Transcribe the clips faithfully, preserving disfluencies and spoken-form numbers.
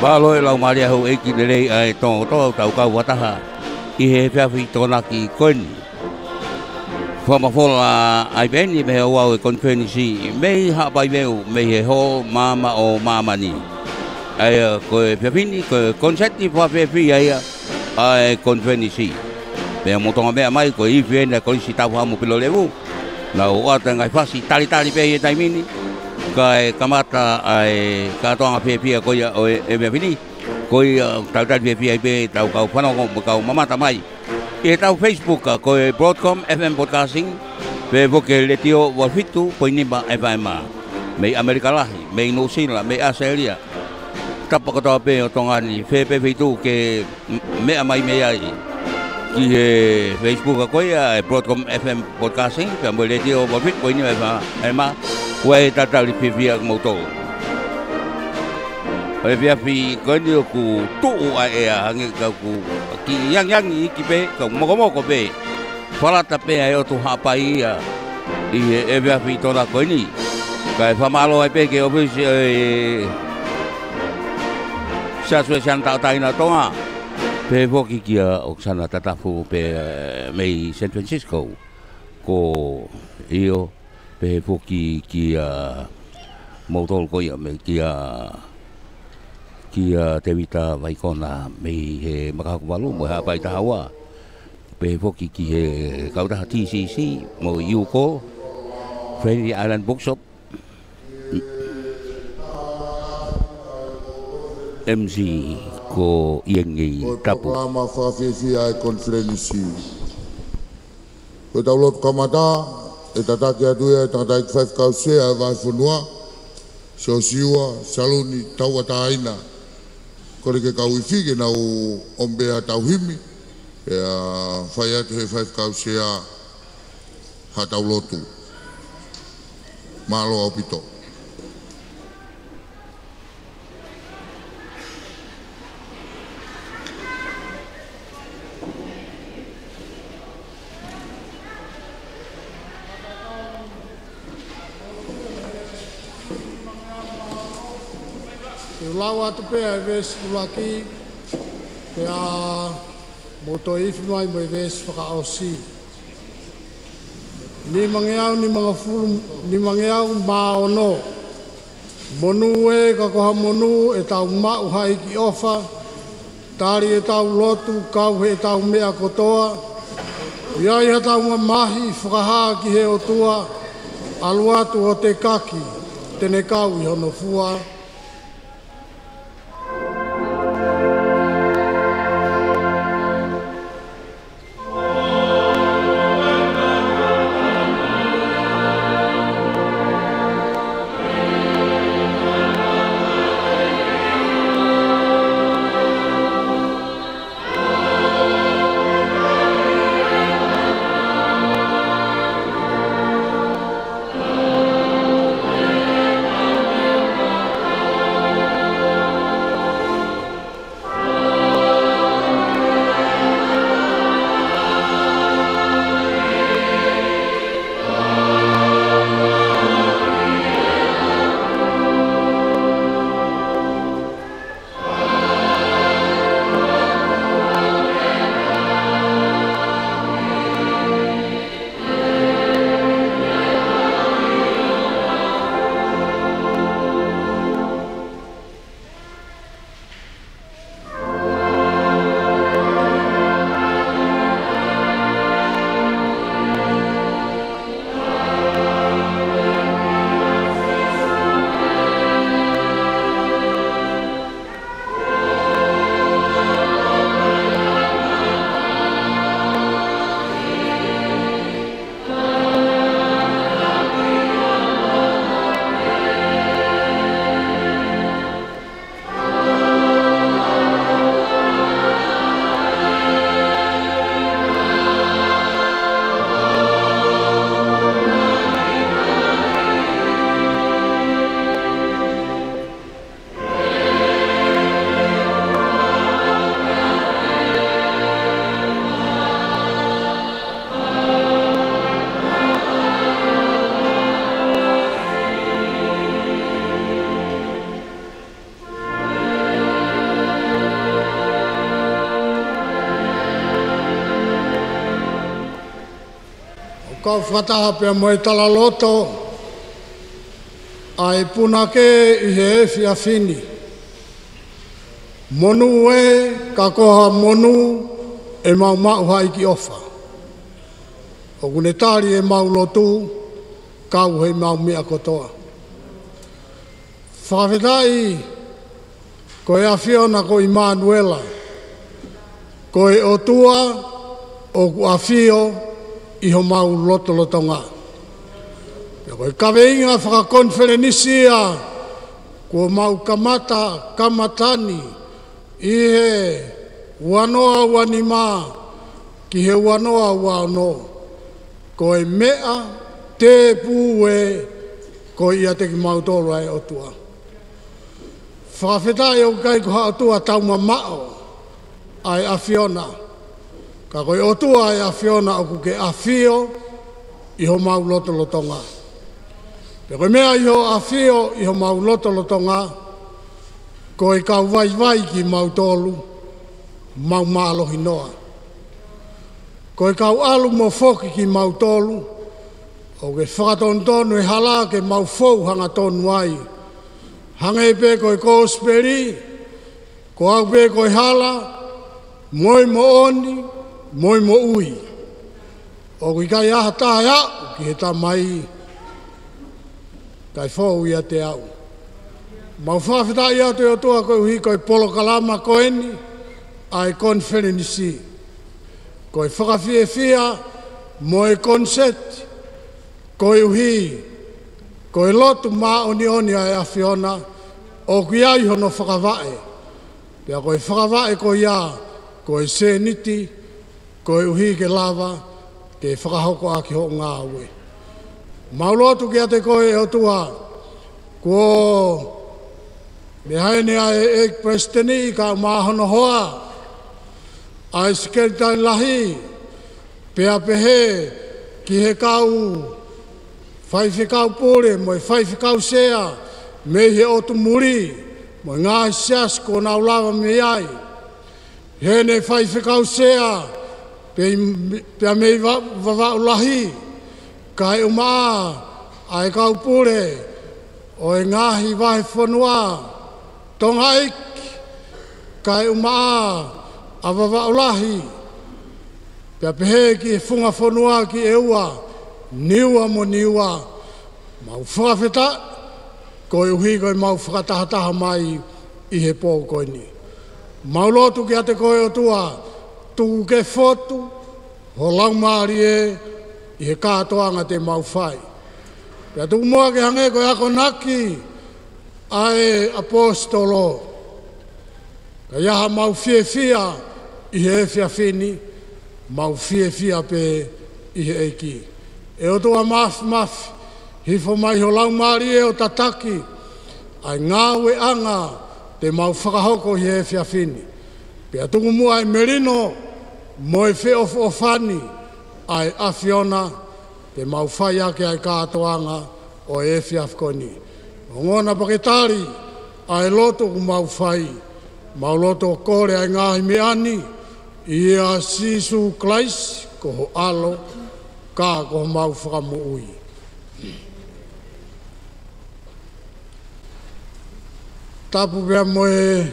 Mālō e laumālie houʻeiki lelei ʻa e Tonga kotoa ʻoku tau kau fakataha ʻi he efiafi Tokonaki ko eni. Fakamafola ai pē eni mei he ouau e konifelenisi mei Haʻapai Veu mei he Hall Maama ʻo Māmani. ʻA ia ko e efiafi ni ko e koniseti fakafiefia ia ʻa e konifelenisi. Pea mou toki meʻa mai ko e ifi eni ʻa e Kolisi Taufaʻamu Pilolevu. Naʻa nau ʻoatu e ngaahi fasi talitali pē ʻi he taimi ni. Kae kamata ʻa e kātoanga fiefia ko ia ʻo e, e efiafi ni. Ko ia talitali fiefia ai pē ʻetau kau fanongo mo e kau mamata mai ʻi heʻetau Facebook, ko e Broadcom F M Broadcasting, pehē foki e Letiō valu fitu poini nima F M. Mei ʻAmelika Lahi, mei Nuʻusila, mei ʻAositelēlia. Tapa kotoa pē ʻo Tonga ni, fē pē feituʻu ke m-, meʻa mai mei ai ki he Facebook ko ia e Broadcom F M Broadcasting, pea mo e Letiō valu fitu poini nima F M, ʻoku ʻi ai e talitali fiefia kiate kimoutolu. ʻI he efiafi ko eni ʻoku tuʻu ʻa e ʻea hangē ka ʻoku kiʻi angiangi iiki pē, ka ʻoku mokomoko pē. Falata pē ʻa e ʻotu Haʻapai ia ʻi he efiafi Tokonaki ko eni. Kae fakamālō ai pē ki he ʻōfisi ʻo e Siasi Uēsiliana Tauʻatāina ʻo Tonga. Pehē foki kia ʻOkesana Tatafu pē, ē, mei San Francisco. Ko ʻIo, pehē foki kia moutolu ko ia mei kia, kia Tēvita Vaikona mei he Makahakuvalu mo e Haʻapai Taha Ua. Pehē foki ki he kautaha T C C mo e Yuko, Friendly Island Bookshop, M C ko ʻIengi Tapu. Ko e polokalama fakafiefia e konifelenisi. Ko ʻetau lotu kamata, ʻe tataki atu ia ʻe he tangataʻeiki faifekau sea ʻo e vahefonua, Siosiua Saluni Tauʻatāina. Kole ke kau ifi ke nau ʻomai pē haʻatau himi, pea fai atu ʻe he faifekau sea haʻatau lotu. Mālō ʻaupito. Te u lau atu pē ʻa e veesi ʻuluaki, pea mou toe ifi mai mo e veesi fakaʻosi. Nimangeau nimangofulu, nimangeau mā ono. Monū ē, ka ko ha monū ʻetau maʻu ha ʻEiki ʻofa, tali ʻetau lotu, kau heʻetau meʻa kotoa, ʻi ai haʻatau mamahi, fakahā ki he ʻOtua, ʻalu atu ʻo tekaki, te ne kau ʻi hono fua. Kau fakataha pea mo e talaloto ʻa e punake ʻi he efiafi ni. Monū ē, ka ko ha monū ʻemau maʻu ha ʻEiki ʻofa. ʻOku ne tali ʻemau lotu, kau heʻemau meʻa kotoa. Fakafetaʻi, ko e ʻAfiona ko ʻImanuela, ko e ʻOtua ʻoku ʻafio ʻi homau lotolotonga. Pea ko e kaveinga fakakonifelenisi ia kuo mau kamata, kamata ni ʻi he ua noa ua nima ki he ua noa ua ono, ko e meʻa tēpū ē ko ia ʻiate kimautolu ʻa e ʻOtua. Fakafetaʻi ʻoku ʻikai ko ha ʻOtua taumamaʻo ʻa e ʻAfiona, ka ko e ʻOtua ʻa e ʻAfiona ʻoku ke ʻafio ʻi homau lotolotonga. Pea ko e meʻa ʻi hoʻo ʻafio ʻi homau lotolotonga, ko e kau vaivai kimautolu, mau mālohi noa. Ko e kau ʻalu mo foki kimautolu, ʻoku ke fakatonutonu e hala ke mau fou hangatonu ai. Hangē pē ko e kosipeli, ko au pē ko e hala, mo e moʻoni, mo e moʻui. ʻOku ʻikai ha taha ʻe aʻu ki he Tamai, kae fou ʻiate au. Mau fakafetaʻi atu ʻe ʻOtua koeʻuhi ko e polokalama ko eni ʻa e konifelenisi. Ko e fakafiefia mo e koniseti, koeʻuhi ko e lotu māʻoniʻoni ʻa e ʻAfiona, ʻoku ʻi ai hono fakavaʻe. Pea ko e fakavaʻe ko ia, ko e sēniti, koeʻuhi ke lava ke fakahoko ʻaki hoʻo ngāue. Mau lotu kiate koe ʻe ʻOtua, kuo meʻa heni ʻa e ʻEiki Palesiteni kae ʻumaʻā hono hoa, ʻa e Sekelitali Lahi, pea pehē ki he kau faifekau pule mo e faifekau sea mei he ʻotu muli mo e ngaahi siasi kuo nau lava mei ai. Heni faifekau sea, pea, pea mei Va-, Vavaʻu Lahi, kae ʻumaʻā ʻa e kau pule ʻo e ngaahi vahefonua Tonga ʻEiki, kae ʻumaʻā ʻa Vavaʻu Lahi, pea pehē ki he funga fonua ki ʻEua, Niua mo Niua, mau fakafetaʻi koeʻuhi ko ʻemau fakatahataha mai ʻi he pō ko eni. Mau lotu kiate koe ʻOtua, tuku ke fotu ho Laumālie ʻi he kātoanga te mau fai. Pea tuku muʻa ke hangē ko e akonaki ʻa e ʻaposetolo, ka ʻi ai haʻamau fiefia ʻi he efiafi ni, mau fiefia pē ʻi he ʻEiki. ʻE ʻOtua Māfimafi, hifo mai ho Laumālie ʻo tataki ʻa e ngāueʻanga te mau fakahoko ʻi he efiafi ni. Pea tuku muʻa e melino mo e feʻofoʻofani ʻa e ʻAfiona, te mau fai ʻaki ʻa e kātoanga ʻo e efiafi ko eni. Ongona pea ke tali ʻa e lotu ʻoku mau fai. Mau lotu ʻo kole ʻa e ngaahi meʻa ni ʻia Sīsū Kalaisi ko ho ʻAlo, ka ko homau Fakamoʻui. Tapu pea mo e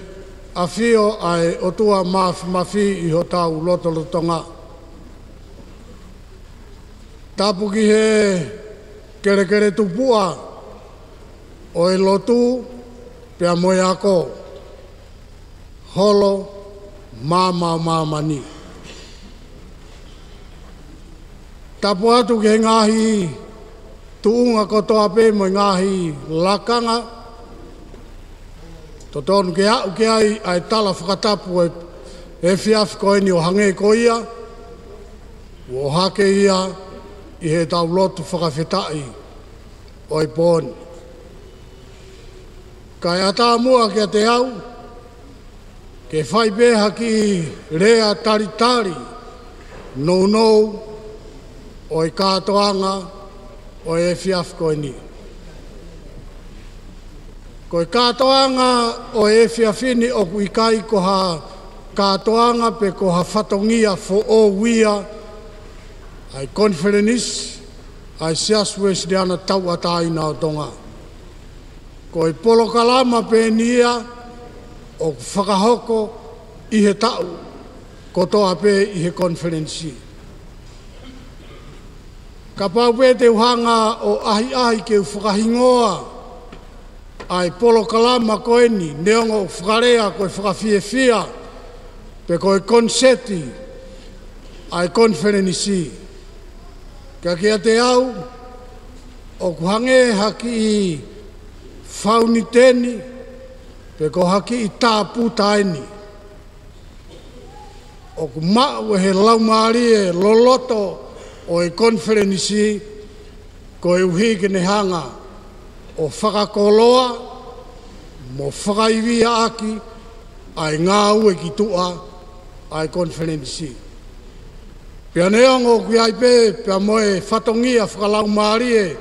ʻafio ʻa e ʻOtua Māfimafi ʻi hotau lotolotonga. Tapu ki he kelekele tupuʻa ʻo e lotu pea mo e ako, holo, maama ʻo māmani. Tapu atu ki he ngaahi tuʻunga kotoa pē mo e ngaahi lakanga, totonu ke aʻu ki ai ʻa e tala fakatapu ʻo e efiafi ko eni ʻo hangē ko ia kuo ʻohake ia ʻi heʻetau lotu fakafetaʻi ʻo e pō ni. Kae ʻatā muʻa kiate au ke fai pē ha kiʻi lea talitali nounou ʻo e kātoanga ʻo e efiafi ko eni. Ko e kātoanga ʻo e efiafi ni ʻoku ʻikai ko ha kātoanga pe ko ha fatongia foʻou ia ʻa e konifelenisi ʻa e Siasi Uēsiliana Tauʻatāina ʻo Tonga. Ko e polokalama pē ʻeni ia ʻoku fakahoko ʻi he taʻu kotoa pē ʻi he konifelenisi. Kapau pē te u hanga ʻo ʻahiʻahi ke u fakahingoa ʻa e polokalama ko ʻeni, neongo ʻoku fakalea ko e fakafiefia, pe ko e koniseti ʻa e konifelenisi. Ka kiate au, ʻoku hangē ha kiʻi fauniteni, pe ko ha kiʻi tāputa ʻeni ʻoku maʻu ʻe he laumālie loloto ʻo e konifelenisi, koeʻuhi ke ne hanga ʻo fakakoloa mo fakaivia ʻaki ʻa e ngāue ki tuʻa ʻa e konifelenisi. Pea neongo ʻoku ʻi ai pē pea mo e fatongia fakalaumālie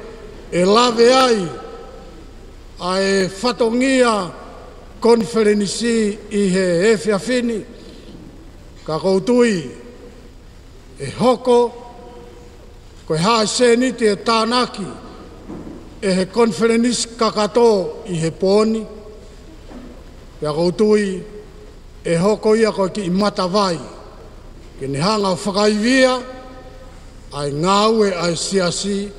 ʻe lave ai ʻa e fatongia konifelenisi ʻi he efiafi ni, ka ʻoku ou tui ʻe hoko ko e hā e sēniti ʻe tānaki ʻe he konifelenisi kakato ʻi he pō ni, pea ʻoku ou tui ʻe hoko ia ko e kiʻi matavai ke ne hanga ʻo fakaivia ʻa e ngāue ʻa e siasi,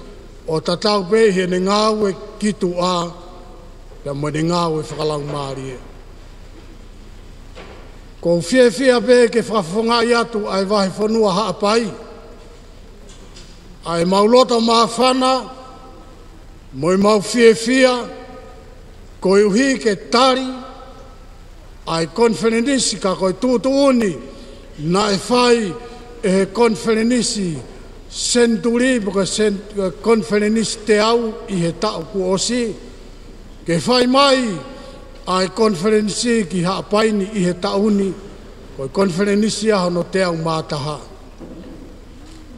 ʻo tatau pē ʻi heʻene ngāue ki tuʻa pea mo ʻene ngāue fakalaumālie. ʻOku ou fiefia pē ke fakafofongaʻi atu ʻa e Vahefonua Haʻapai ʻa ʻemau loto māfana mo ʻemau fiefia, koeʻuhi ke tali ʻa e konifelenisi, ka ko e tuʻutuʻuni naʻe fai ʻe he konifelenisi senituli, pe ko e sen-, konifelenisi teau ʻi he taʻu kuo ʻosi, ke fai mai ʻa e konifelenisi ki Haʻapai ni ʻi he taʻu ni, ko e konifelenisi ia hono teau mā taha.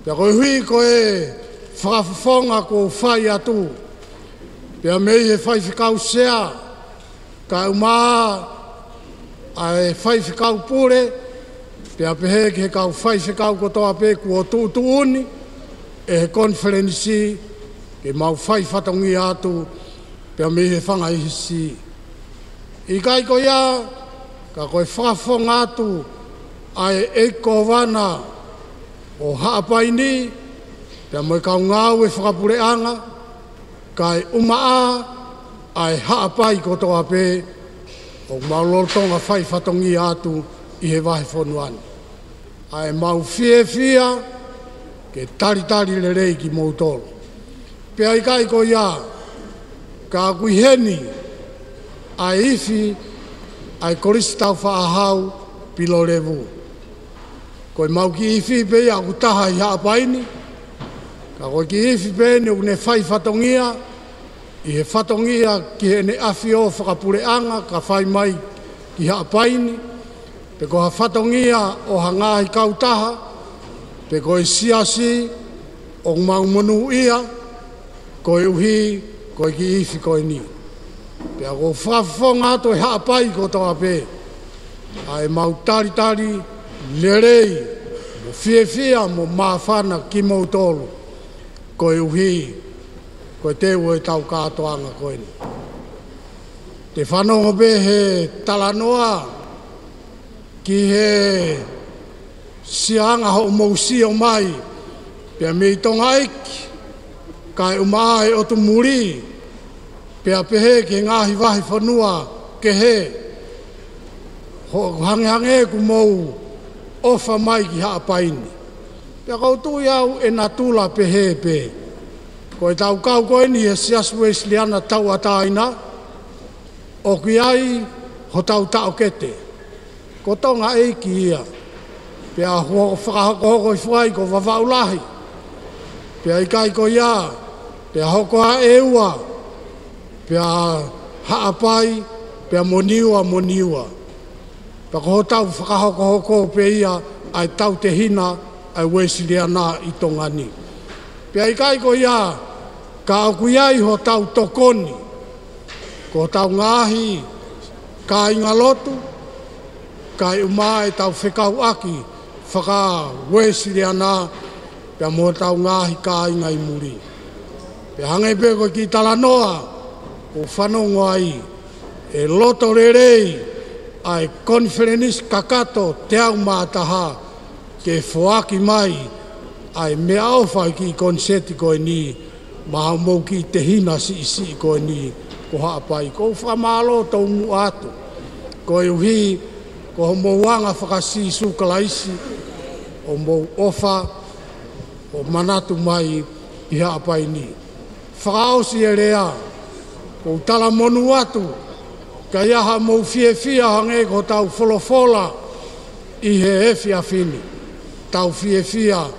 Pea koeʻuhi ko e fakafofonga kuo u fai atu, pea mei he Faifekau Sea, kae ʻumaʻā ʻa e Faifekau Pule, pea pehē ki he kau faifekau kotoa pē kuo tuʻutuʻuni ʻe he konifelenisi ke mau fai fatongia atu, pea mei he fanga ʻi he siʻi. ʻIkai ko ia, ka ko e fakafofonga atu ʻa e ʻEiki Kōvana ʻo Haʻapai ni, pea mo e kau ngāue fakapuleʻanga, kae ʻumaʻā ʻa e Haʻapai kotoa pē ʻoku mau lolotonga fai fatongia atu ʻi he vahefonua ni. ʻA ʻemau fiefia ke talitali lelei kimoutolu. Pea ʻikai ko ia, ka ʻoku ʻi heni ʻa e ifi ʻa e Kolisi Taufaʻāhau Pilolevu. Ko ʻemau kiʻi ifi pē ia ʻoku taha ʻi Haʻapai ni, ka ko e kiʻi ifi pē ʻeni ʻoku ne fai fatongia, ʻi he fatongia ki heʻene ʻafio fakapuleʻanga ka fai mai ki Haʻapai ni, pe ko ha fatongia ʻo ha ngaahi kautaha, pe ko e siasi ʻoku mau monūʻia, koeʻuhi ko e kiʻi ifi ko ʻeni. Pea ʻoku ou fakafofonga atu ʻe Haʻapai kotoa pē ʻa ʻemau talitali lelei, mo fiefia, mo māfana kimoutolu, koeʻuhi ko e teu ʻo ʻetau kātoanga ko ʻeni. Te u fanongo pē he talanoa ki he sianga hoʻomou sio mai, pea mei Tonga ʻEiki, kae ʻumaʻā e ʻotu muli, pea pehē ki he ngaahi vahefonua kehe, ʻoku hangehangē kuo mou ʻofa mai ki Haʻapai ni. Pea ʻoku ou tui au ʻe natula pehē pē. Ko ʻetau kau ko ʻeni he Siasi Uēsiliana Tauʻatāina, ʻoku ʻi ai hotau taʻokete. Ko Tonga ʻEiki ia. Pea ʻoku fakahokohoko hifo ai ko Vavaʻu Lahi. Pea ʻikai ko ia, pea hoko ʻa ʻEua, pea Haʻapai, pea mo Niua, mo Niua. Pea ko hotau fakahokohoko pē ia ʻa e tautehina ʻa e Uēsiliana ʻi Tonga ni. Pea ʻikai ko ia, ka ʻoku ʻi ai hotau tokoni, ko hotau ngaahi kāingalotu, kae ʻumaʻā ʻetau fekauʻaki faka-Uēsiliana, pea mo hotau ngaahi kāinga ʻi muli. Pea hangē pē ko e kiʻi talanoa ʻoku fanongo ai, ʻe loto lelei ʻa e konifelenisi kakato teau mā taha ke foaki mai ʻa e meʻaʻofa ʻi he kiʻi koniseti ko eni maʻa hoʻomou kiʻi tehina siʻisiʻi ko eni ko Haʻapai. ʻOku ou fakamālō taumuʻa atu koeʻuhi ko hoʻomou anga faka-Sīsū Kalaisi, hoʻomou ʻofa ʻo manatu mai ʻi Haʻapai ni. Fakaʻosi e lea, ʻoku ou talamonū atu, ka ʻi ai haʻamou fiefia hangē ko hotau folofola ʻi he efiafi ni, tau fiefia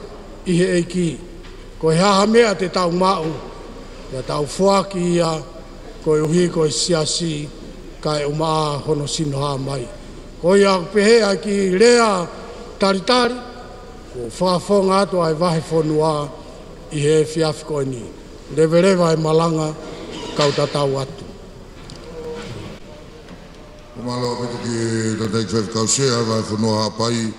ʻi he ʻEiki. Ko e hā ha meʻa te tau maʻu, pea tau foaki ia koeʻuhi ko e siasi, kae ʻumaʻā hono sino hā mai. Ko ia ʻoku pehē ʻa e kiʻi lea talitali, ʻoku fakafofonga atu ʻa e vahefonua ʻi he efiafi ko eni. Leveleva e malanga, kau tatau atu. Mālō ʻaupito ki he tangataʻeiki faifekau sea ʻa e vahefonua Haʻapai,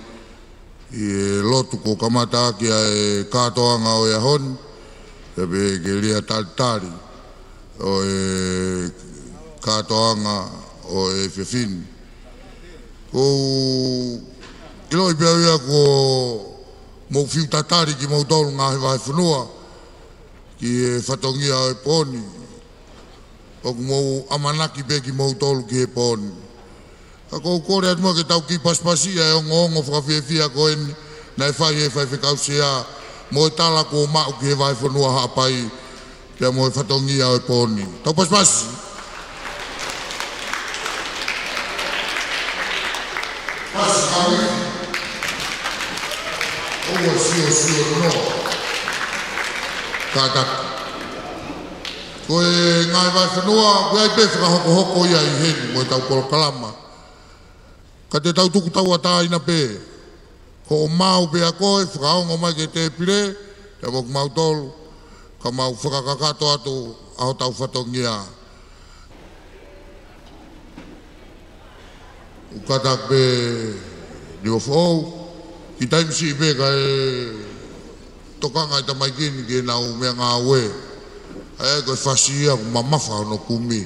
ʻi he lotu kuo kamata ʻaki ʻa e kātoanga ʻo e ʻaho ni, pea pehē ki he lea talitali ʻo e kātoanga ʻo e efiafi ni. ʻOku ou ʻiloʻi pē au ia kuo mou fiu tatali kimoutolu ngaahi vahefonua ki he fatongia ʻo e pō ni. ʻOku mou ʻamanaki pē kimoutolu ki he pō ni. Ka ʻoku ou kole atu muʻa ke tau kiʻi pasipasi ʻa e ongoongo fakafiefia ko eni naʻe fai ʻe he faifekau sea mo e tala kuo maʻu ki he vahefonua Haʻapai pea mo e fatongia ʻo e pō ni. Tau pasipasi. Pasi kau i. ʻOua siosio noa. Kātaki. Ko e ngaahi vahefonua, ʻoku ʻi ai pē fakahokohoko ia ʻi heni mo ʻetau polokalama. Ka te tau tuku tauʻatāina pē. Ko hoʻo maʻu pē ʻa koe, fakaongo mai ki he tēpile, pea mo kimautolu, ka mau fakakakato atu ʻa hotau fatongia. ʻOku kātaki pē ni ʻo foʻou, kiʻi taimi siʻi pē kae tokanga e tamaiki ni ki heʻenau meʻangāue. ʻA ia ko e fasi ia ʻoku mamafa hono kumi.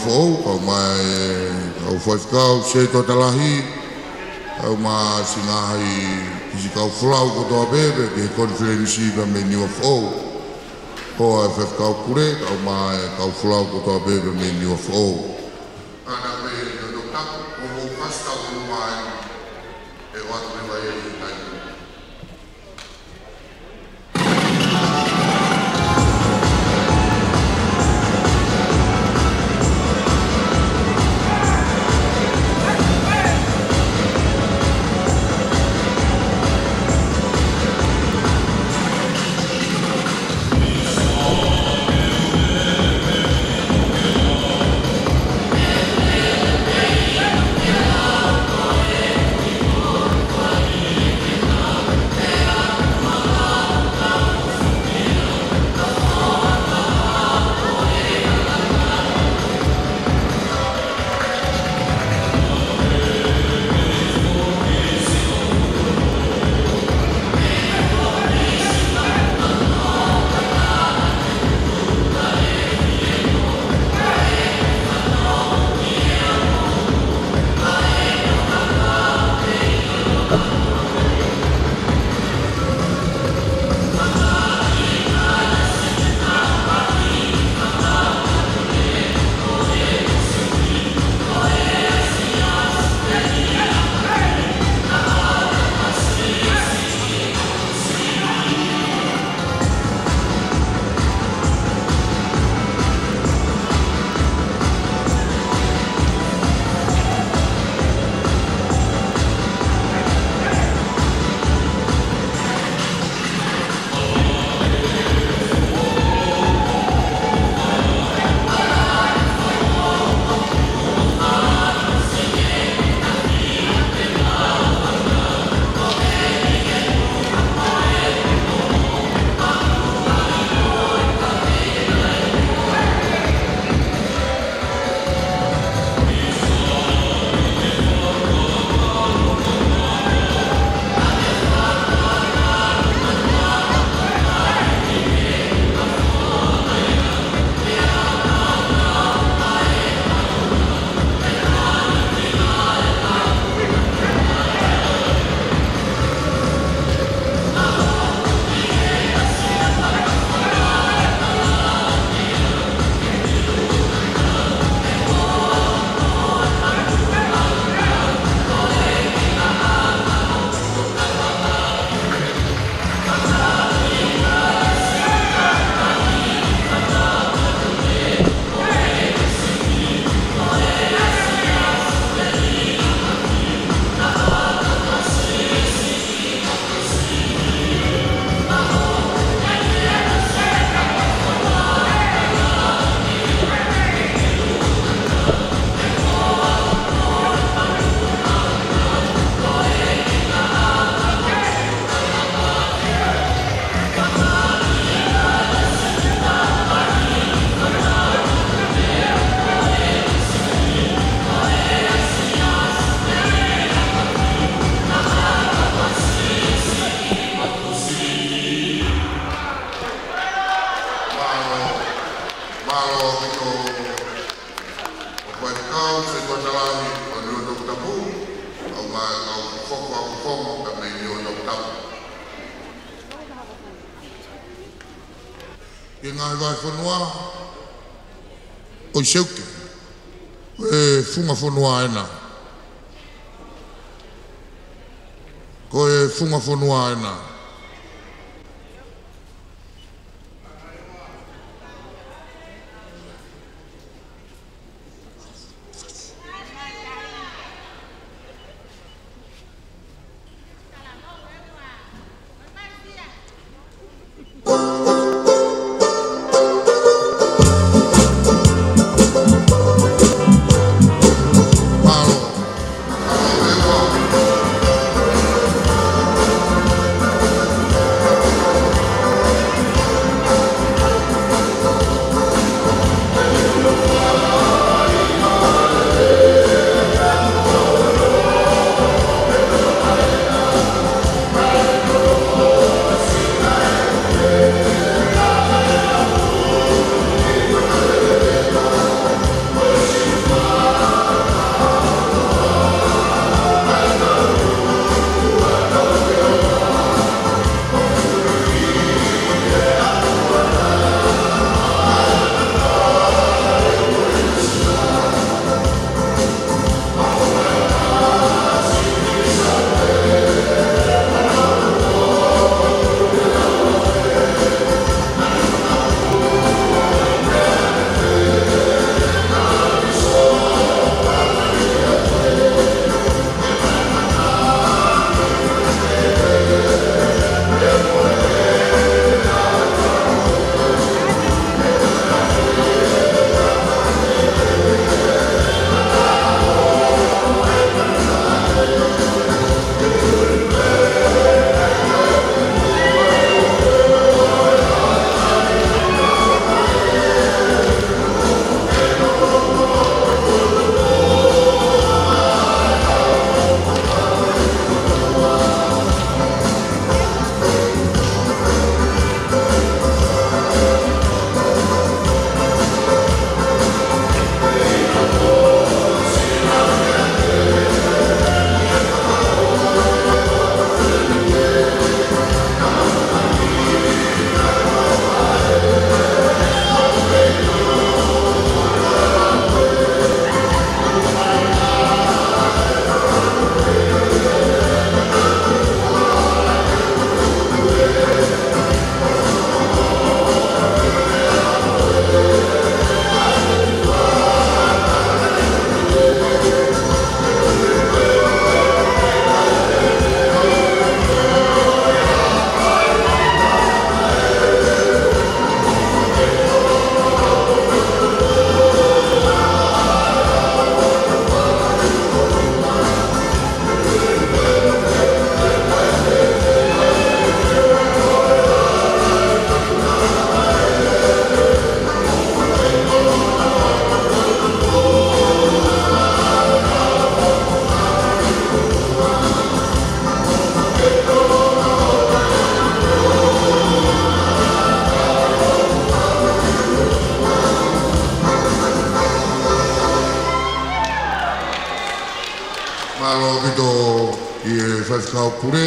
Foʻou, kau mai e kau faifekau, Setuata Lahi, kau mai siʻi ngaahi kiʻi kau folau kotoa pē, pea ki he konifelenisi pea mei Niuafoʻou. Ko e faifekau Kule, kau mai e kau folau kotoa pē, pea mei Niuafoʻou. Ana pē, no, no, tapu, ko mo fasta ko mai, e watu me vai e tai. Mālō, mālō ʻaupito. ʻO faifekau, Setuata Lahi, ʻo Niuatoputapu, kau mai e kau fokotuʻu fofonga pea mei Niuatoputapu. Ki he ngaahi vahefonua ʻo e seuke, ko e funga fonua ena. Ko e funga fonua ena. Mālō ʻaupito ki he faifekau pule,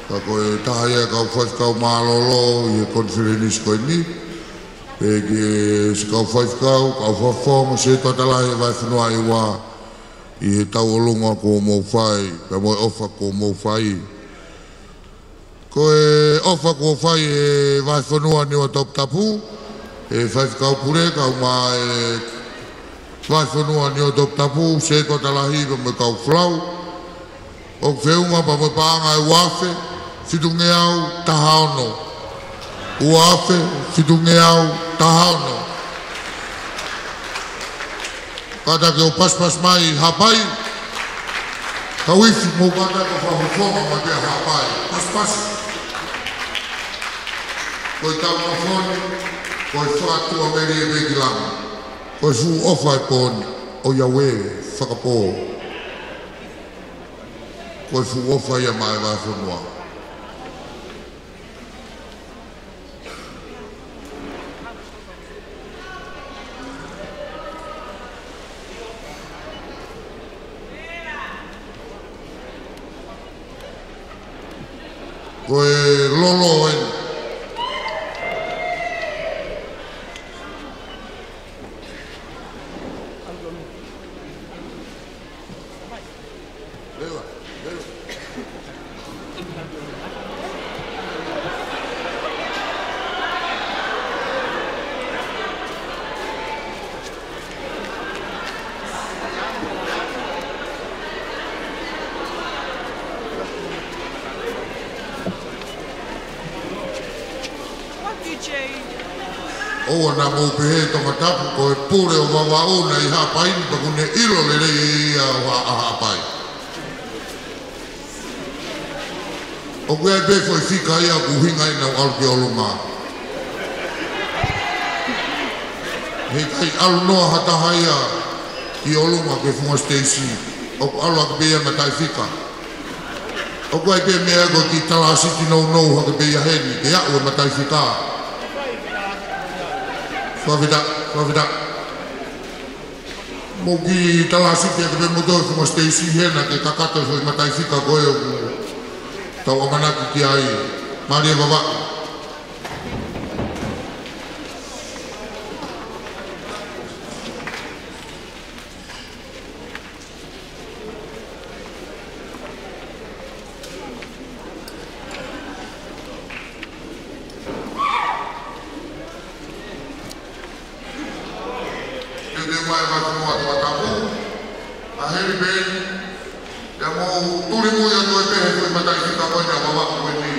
ka ko e taha ia e kau faifekau mālōlō ʻi he konifelenisi ko eni, pea ki he siʻi kau faifekau, kau fakafofonga, setuata lahi e Vahefonua ʻi he ʻaho ni, ʻi he tauʻolunga kuo mou fai, pea mo e ʻofa kuo mou fai. Ko e ʻofa kuo fai ʻe he Vahefonua Niua Toputapu, ʻe he faifekau pule, kae ʻumaʻā e Vahefonua Niua Toputapu, setuata lahi pea mo e kau folau. ʻOku feʻunga pea mo e paʻanga ʻe ua afe fitungeau taha ono. Ua afe fitungeau taha ono. Kātaki ʻo pasipasi mai Haʻapai. Kau ifi, mou kātaki ʻo fakafofonga mai pē Haʻapai. Pasipasi. Ko e tau nofo ni, ko e fakatuʻamelie pē ki langi. Ko e fuʻu ʻofa e pō ni, ʻoiauē, fakapō. Ko e fuʻu ʻofa ia maʻa e Vahefonua. Ko e lolo eni. ʻOua naʻa mou pehē Tongatapu, ko e pule ʻo Vavaʻu naʻe ʻi Haʻapai ni pea ʻoku ne ʻilo lelei ʻe ia ʻa Haʻapai. ʻOku ʻi ai pē foʻi fika ia ʻoku ʻuhinga ʻenau ʻalu ki ʻolunga. Heʻikai ʻalu noa ha taha ia ki ʻolunga ki he funga siteisi, ʻoku ʻalu hake pē ia mataʻifika. ʻOku ʻi ai pē meʻa ko e kiʻi talāsiti nounou hake pē ia heni ke aʻu e mataʻifika. Fakafetaʻi, fakafetaʻi. Mou kiʻi talāsiti hake pē moutolu he funga siteisi hena ke kakato e foʻi mataʻifika ko ē ʻoku tau ʻamanaki ki ai. Mālie Vavaʻu. Ke te mai Vahefonua Tongatapu, ʻa heli pē eni, ia mou tuli mui atu e pehē foʻi mataʻifika ko eni ʻa Vavaʻu ko eni.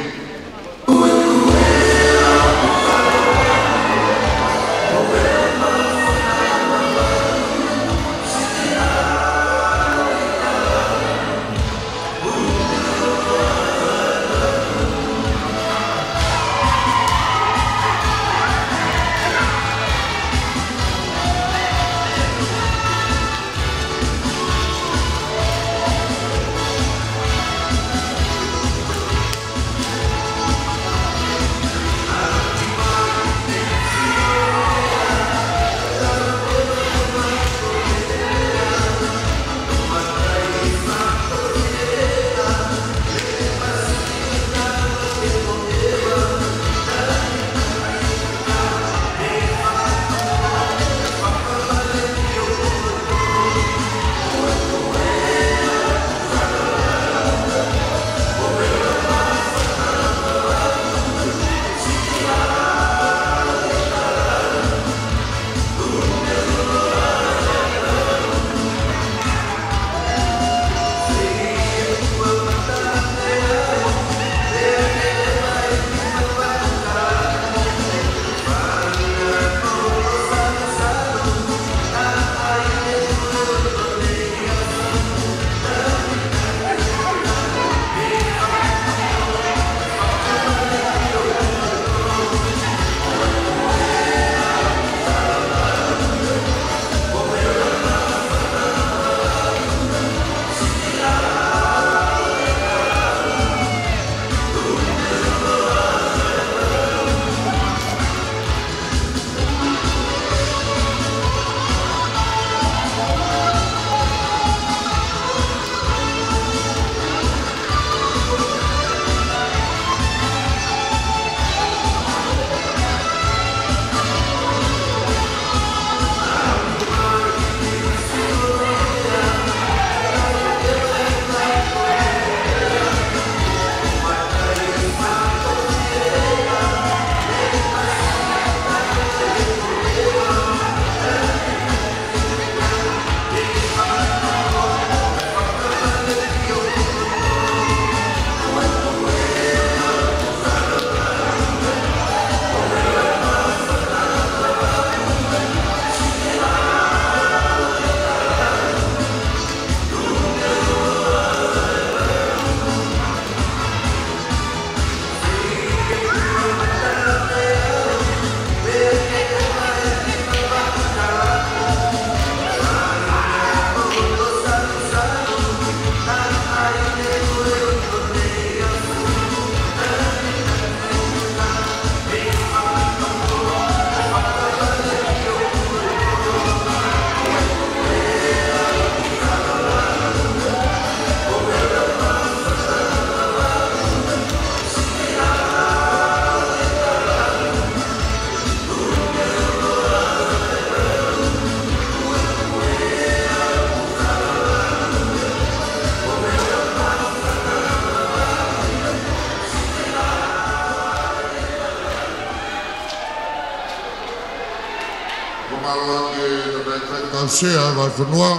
Kau Sea ʻo e Vahefonua,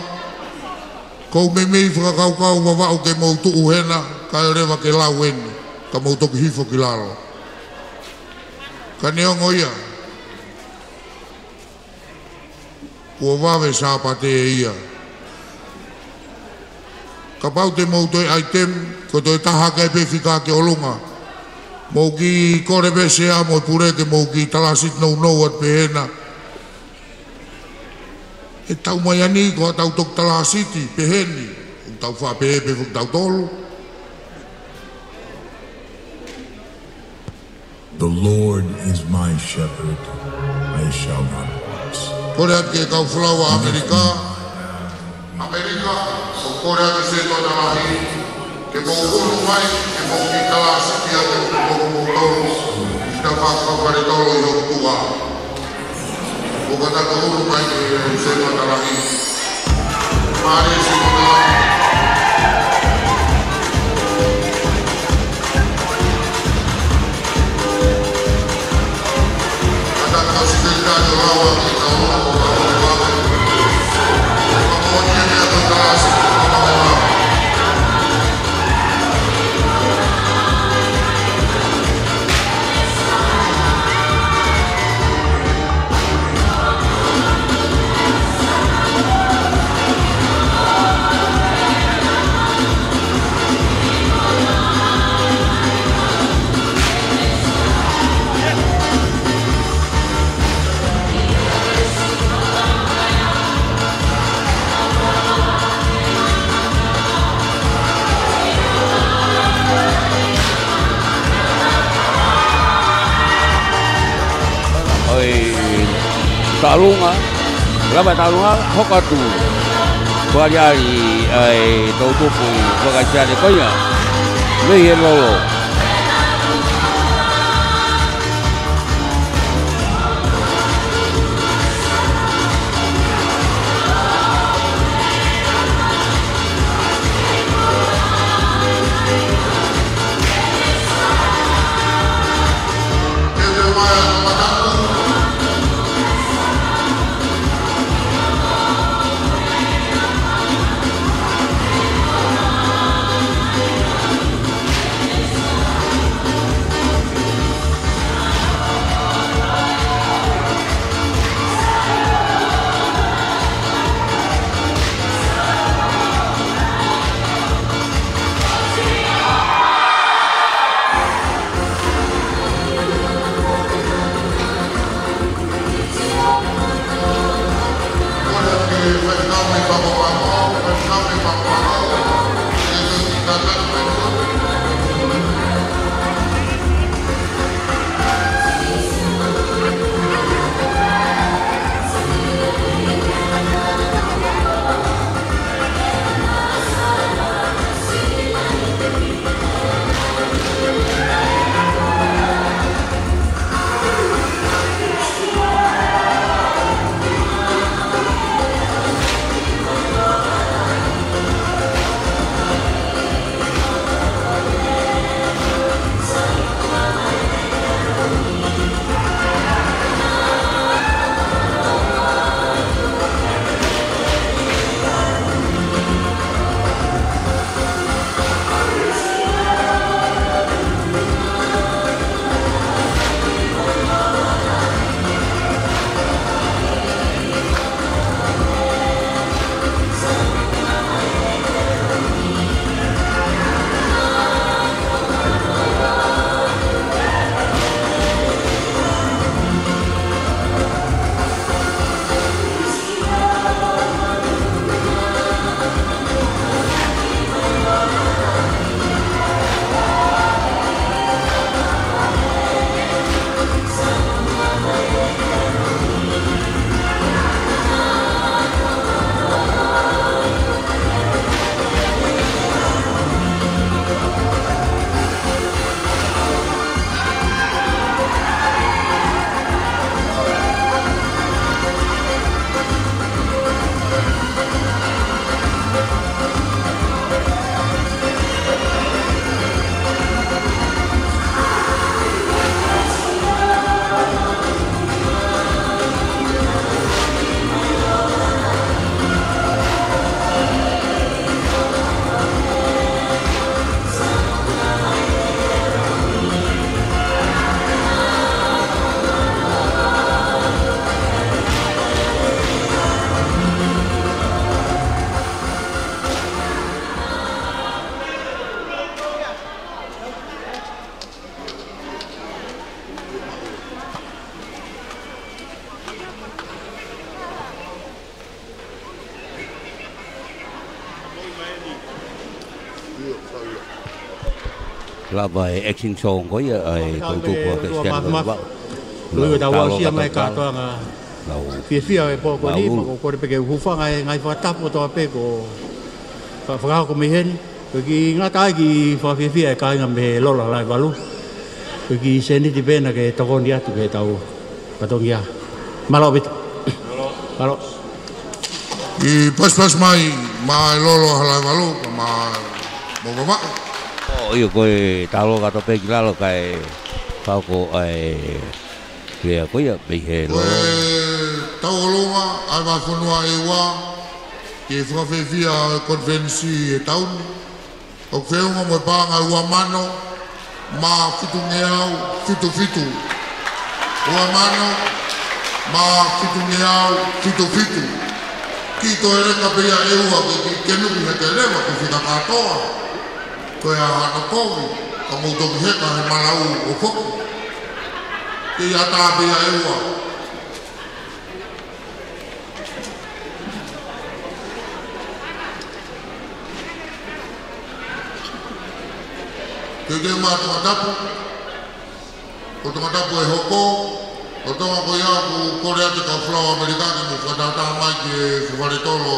ʻoku ou meimei fakakaukau Vavaʻu ke mou tuʻu hena, kae ʻoua leva ke lau eni, ka mou toki hifo ki lalo. Ka neongo ia, kuo vave Sāpate ia. Kapau te mou toe ʻai temu, ko e toe taha ke pē fika ki ʻolunga. Mou kiʻi kole pē Sea mo e pule ke mou kiʻi talāsiti nounou atu pē hena. ʻE tau mai ani ko ʻetau toki talāsiti pehē ni, ʻoku tau faʻa pehē pē foki tautolu. The Lord is my shepherd, I shall not want. Kole atu ki he kau folau ʻa ʻAmelika. ʻAmelika, ʻoku kole atu Sētuata Lahi, ke mou ʻunu mai, ke mou kiʻi talāsiti atu mo kimoutolu, ʻi he tafaʻaki fale tolo ʻi hoku tuʻa. ʻOku ʻatā ke ʻunu mai ki he Sētuata Lahi. Mālō Sētuata Lahi. ʻOi, taʻalunga, lava taʻalunga, hoko atu. Kuo aliali ʻa e toʻutupu fakaʻaisiale ko ia. Mei he lolo. Lava e action song ko ia, ʻa e tau tupu a Christian Mafimafi. Ko ia tau aʻusia mai kātoanga fiefia e pō ko eni, pea ʻoku ou kole pē ke u hūfanga he ngaahi fakatapu kotoa pē kuo fakahoko mei heni. Ko e kiʻi ngata ai e kiʻi fakafiefia e kāinga mei he Lolo Halaevalu. Ko e kiʻi sēniti pē ena ke tokoni atu ki heʻetau fatongia. Mālō ʻaupito. Mālō. ʻI paspas mai, mai Lolo Halaevalu, mai Mokavako. ʻIo, ko e talo kato pē ki lalo kae fakahoko ai e lea ko ia, mei he Lolo. Ko e tauʻolunga ʻa e vahefonua ʻEua ki he fakafiefia e konifelenisi ʻi he taʻu ni. ʻOku feʻunga mo e paʻanga ʻe ua mano mā fitungeau fitu fitu. Ua mano mā fitungeau fitu fitu. Kiʻi toe leka pē ia ʻEua ke, ke, ke nuku he ke leva ke fika kātoa. Ko e hā hano kovi, ka mou toki heka he malau ʻo foki. Kiʻi ʻatā pē ia ʻEua. Teuteu mai Tongatapu, ko Tongatapu ʻe hoko, ko Tonga ko ia ʻoku kole atu e kau folau ʻa ʻAmelika ke mou fakatātā mai ki he fale tolo,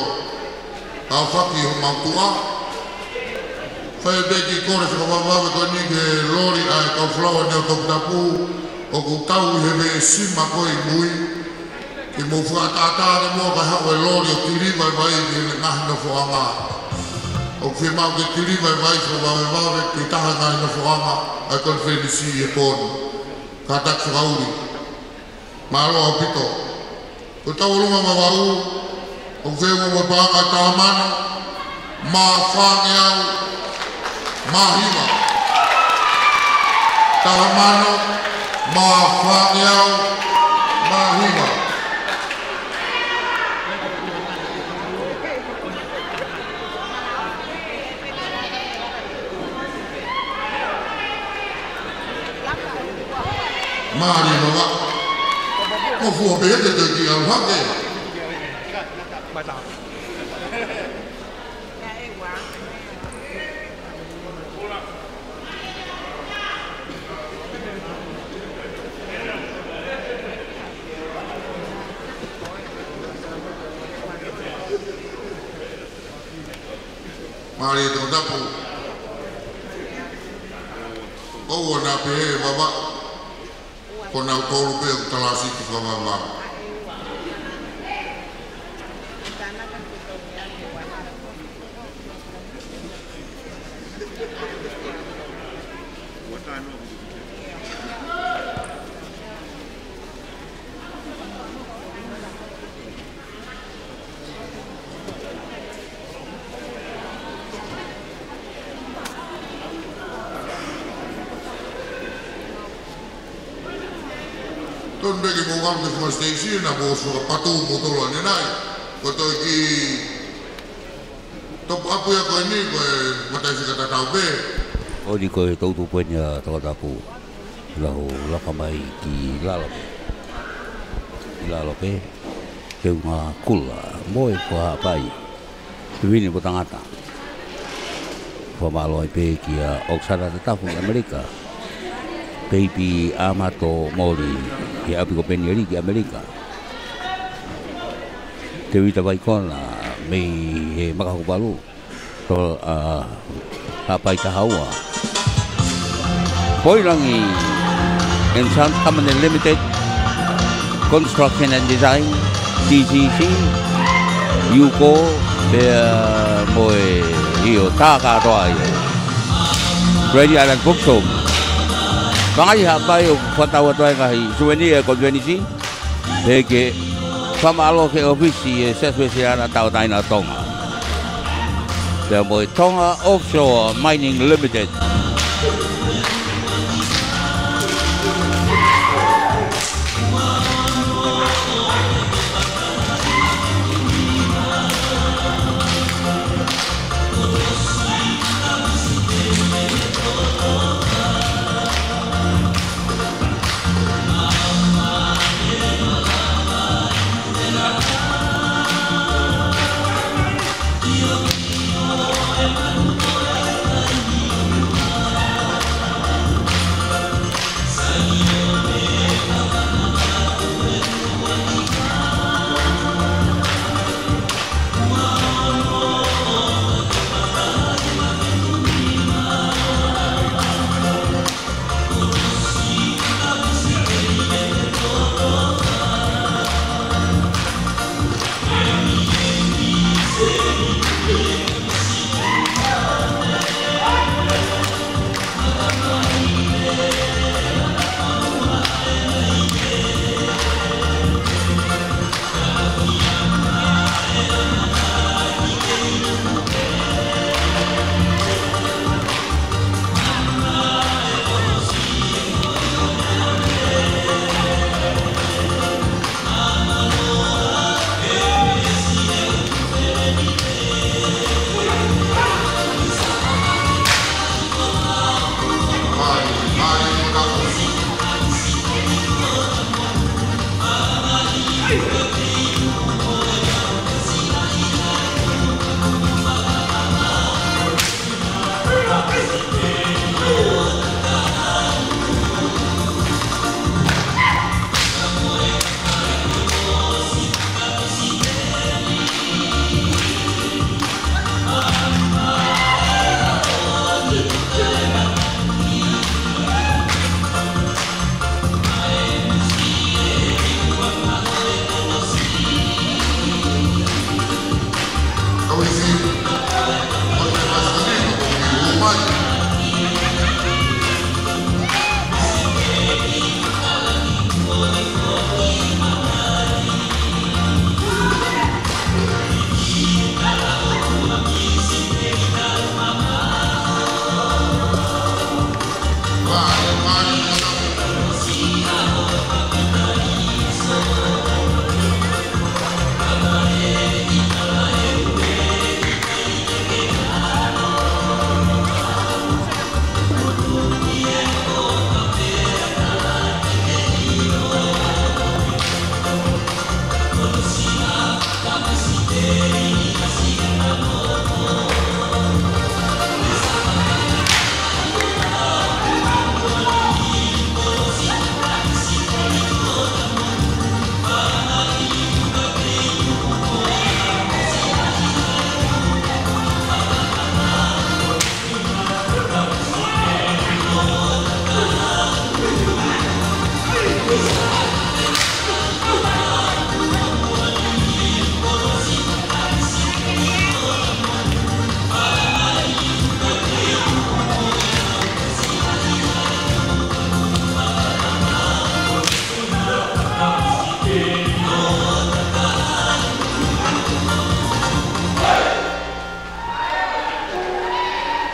kau faki homau tuʻa. Fai pē kiʻi kole fakavavevave ko eni ki he loli ʻa e kau folau ʻa Niu Toputapu, ʻoku tau ʻi he veʻe sima ko ē ʻi mui. Ke mou fakatātā ʻanai muʻa kae haʻu e loli ʻo tiliva e vai ki he ngaahi nofoʻanga. ʻOku fiemaʻu ke tiliva e vai fakavavevave ki he taha e ngaahi nofoʻanga ʻa e konifelenisi ʻi he pō ni. Kātaki fakaʻuli. Mālō ʻaupito. Ko e tauʻolunga Vavaʻu, ʻoku feʻunga mo e paʻanga ʻe taha mano mā fāngeau mā hiva. Taha mano mā fāngeau mā hiva. Mālie Vavaʻu. Mo fua pē te te ki au hake. Mālie Tongatapu. ʻOua naʻa pehē Vavaʻu. Ko nautolu pē ʻoku talasi ki fakavavevave. Tonu pē ke mou kau ki he funga siteisi, naʻa mou ʻosi fakapatu mo tolo ʻanenai. Ko e toe kiʻi topuʻapu ia ko eni, ko e mataʻi fika tatau pē. ʻOni ko e tau tupu eni ʻa Tongatapu. Lau laka mai ki lalo pē. Ki lalo pē. Teunga Kula mo e Kuahaʻapai. Vini mo Tangata. Fakamālō ai pē kia ʻOksana Tatafu ʻi ʻAmelika. Peipi Amato Moli, he ʻapi ko Penieli ki ʻAmelika. Tevita Vaikona, mei he Makahukupalu. To, ʻa, Haʻapai Tahaua. Poilangi and Sons Company Limited, Construction and Design, T C C, Yuko, pea mo e ʻio tā kātoa ia. Grady Island Bookshop. Pangai Haʻapai ʻoku fakatau atu ai e ngaahi souvenir ʻa e konifelenisi. Pea ke fakamālō ki he ʻōfisi ʻa e Siasi Uēsiliana Tauʻatāina ʻo Tonga. Pea mo e Tonga Offshore Mining Limited.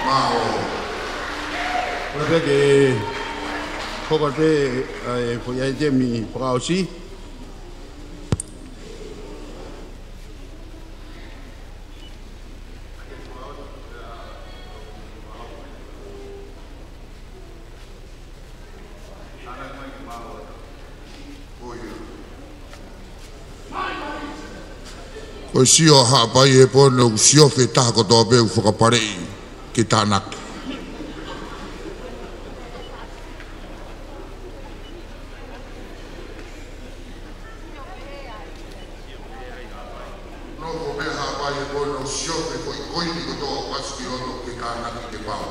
Mālō. Ko ia pē ke hoko pē, ʻa e foʻi ʻaitemi fakaʻosi. Ko e sio ʻa Haʻapai he pō ni ʻoku siofi e taha kotoa pē ʻoku fakapaleʻi ke tānaki. Nofo mai Haʻapai he pō ni ʻo siofi e foʻi koini kotoa ʻoku ʻasi ki loto ke tānaki ke pau.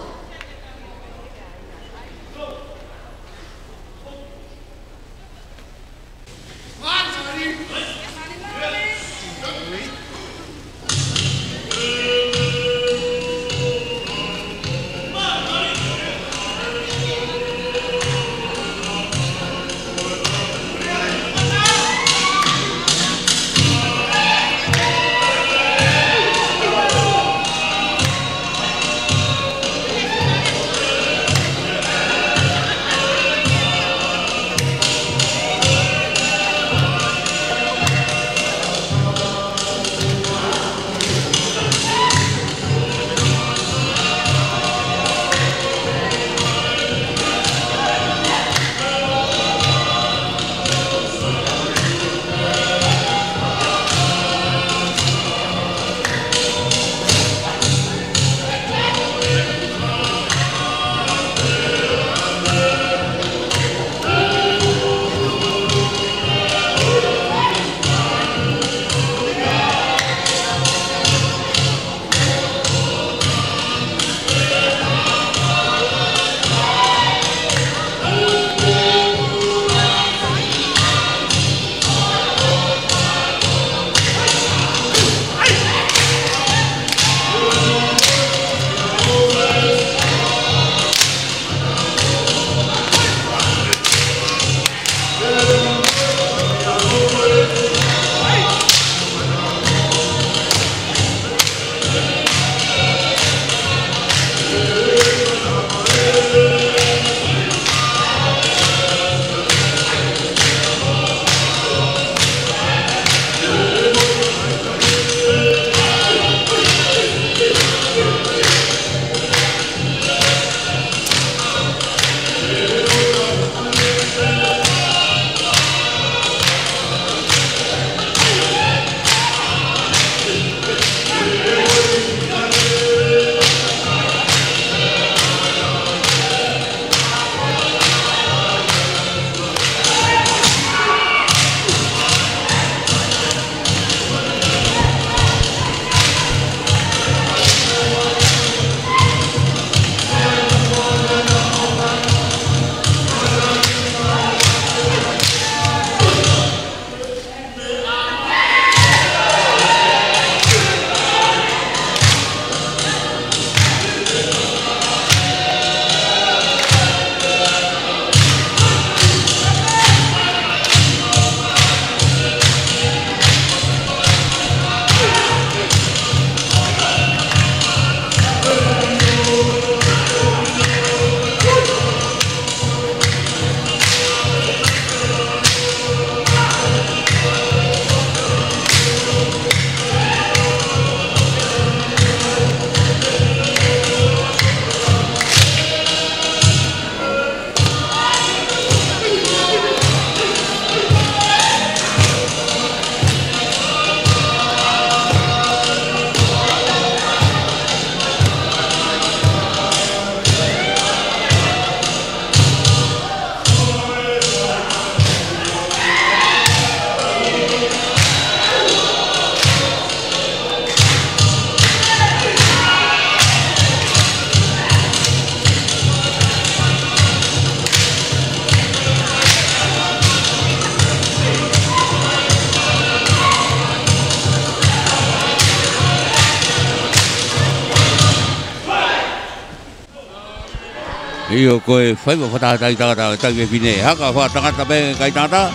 ʻIo, ko e faiva fakataha tangata, tangata fefine. Haka fakatangata pē kae tangata.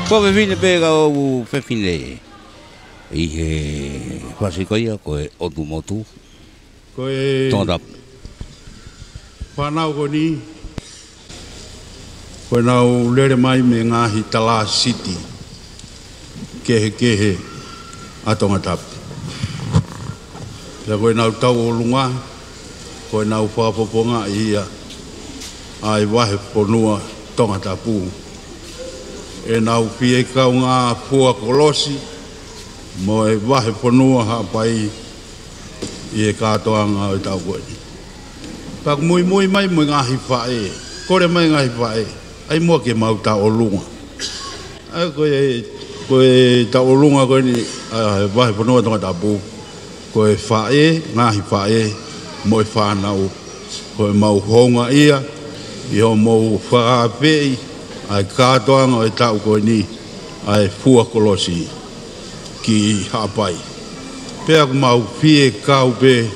Ko e fefine pē kau fefine. ʻI he fasi ko ia ko e ʻOtu Motu. Ko e Tongatapu. Fānau ko eni, ko ʻenau lele mai mei he ngaahi talāsiti kehekehe ʻa Tongatapu. Pea ko ʻenau tauʻolunga, ko ʻenau fakafofongaʻi ia ʻa e vahefonua Tongatapu. ʻEnau fie kaungā fua kolosi mo e vahefonua Haʻapai ʻi he kātoanga ʻo e taʻu ko eni. Pea ʻoku muimui mai mo e ngaahi faʻē, kole mai ngaahi faʻē, ʻai muʻa ke mau tauʻolunga. ʻA ia ko e, ko e tauʻolunga ko eni, ʻa e vahefonua Tongatapu, ko e faʻē, ngaahi faʻē, mo e fānau, ko e mau houngaʻia ʻi hoʻomou fakaafeʻi ʻa e kātoanga ʻo e taʻu ko eni, ʻa e fua kolosi ki Haʻapai. Pea ʻoku mau fie kau pē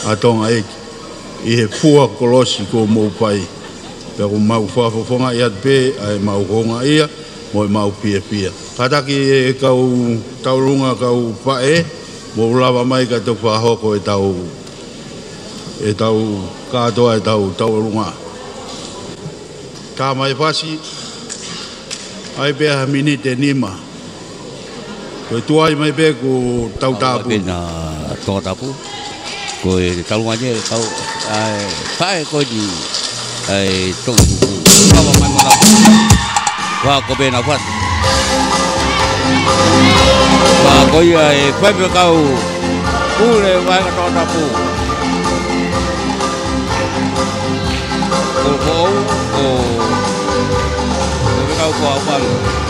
ʻa Tonga ʻEiki ʻi he fua kolosi kuo mou fai. Pea ʻoku mau fakafofongaʻi atu pē ʻa e mau houngaʻia mo e mau fiefia. Kātaki e kau tauʻolunga, kau faʻē, mou lava mai ka tau fakahoko e tau, e tau kātoa e tau tauʻolunga. Tā mai fasi, ʻai pē ha miniti ʻe nima. Ko e tuai mai pē kuo tau tāpuni. Pena Tongatapu. Ko e taulunga ʻeni e kau, ʻa e, faʻē ko eni, ʻa e tau. Kava mai mo na. Wa ko pena fasi. Wa ko ia e fai pē kau. Pule wa ka Tongatapu. Ko, ko, ko, ko, ko, ko, ko, ko,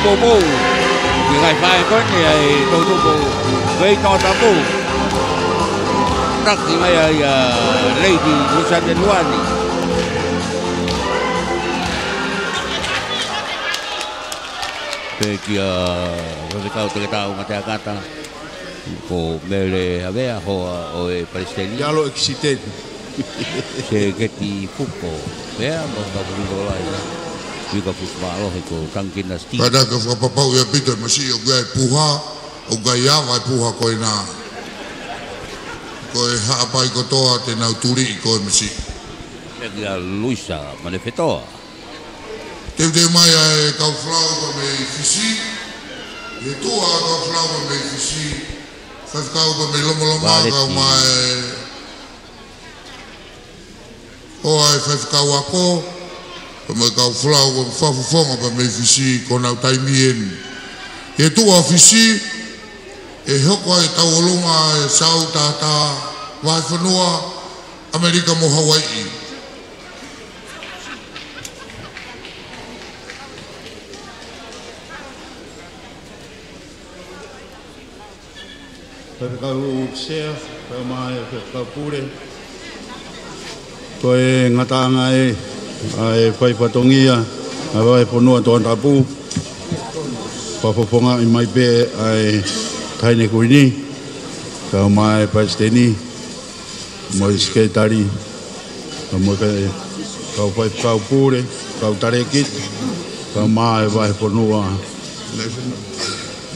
Poupou. Ki he ngaahi faʻē ko eni ʻa e toutou poupou. Ko e Tongatapu. Taki mai ai ʻa Lady Lusa Teluani. Pea kia Faifekau Toketā Ungateakata. Ko Mele Avea, hoa ʻo e Palesiteni. Yellow accident. Seketi Fuko. Pea mo Kaufumino Lai. Vika Fusimālohi ko Tangikina Steve. Kātaki ʻo fakapapauʻi ʻaupito e masiʻi ʻoku ʻi ai e puha, ʻoku ʻikai ava e puha ko ena. Ko e haʻapai kotoa te nau tuli ʻi ko e masiʻi. Pea kia Luisa Manefetoa. Teuteu mai ʻa e kau folau pea mei Fisi. ʻI he tuʻa ʻa e kau folau pea mei Fisi. Faifekau pea mei Lomoloma, Valeti. Kau mai ʻa e faifekau ako, pea mo e kau folau pea mo e fakafofonga pea mei Fisi, ko ʻenau taimi eni. ʻI he tuʻa ʻo Fisi, ʻe hoko ai ʻetau ʻolunga ʻe Sau, Tātā, Vahefonua, ʻAmelika mo Hauaiʻi. Faifekau Sea, pea mo e Faifekau Pule. Ko e ngataʻanga ē ʻa e fai fatongia ʻa e Vahefonua Tongatapu. Fakafofongaʻi mai pē ʻa e Taʻahine Kuini, kau mai e Palesiteni, mo e Sekelitali, kau mai e kau faifekau pule, kau talēkita, kau mai e Vahefonua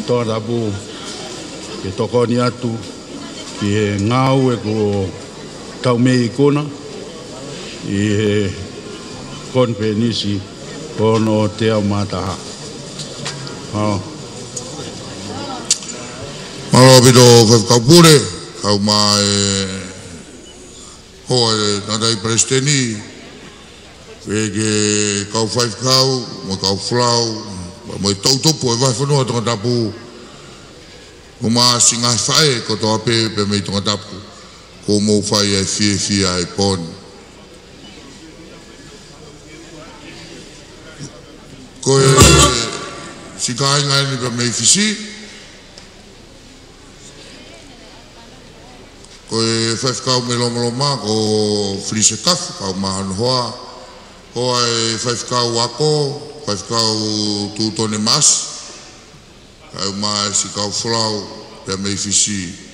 Tongatapu, ke tokoni atu ki he ngāue kuo tau mei ikuna ʻi he konifelenisi ko hono teau mā taha. Mālō. Mālō ʻaupito Faifekau Pule, kau mai e hoa e Tangataʻeiki Palesiteni, pea ki he kau faifekau, mo e kau folau, mo e toʻutupu ʻo e Vahefonua Tongatapu, mo e siʻi ngaahi faʻē kotoa pē pea mei Tongatapu, kuo mou fai ai e fiefia ʻi he pō ni. Ko e siʻi kāinga eni pea mei Fisi, ko e faifekau mei Lomoloma, ko Felise Kafu, kau mai hono hoa, ko e faifekau ako, Faifekau Tūtone Masi, kau mai e siʻi kau folau pea mei Fisi.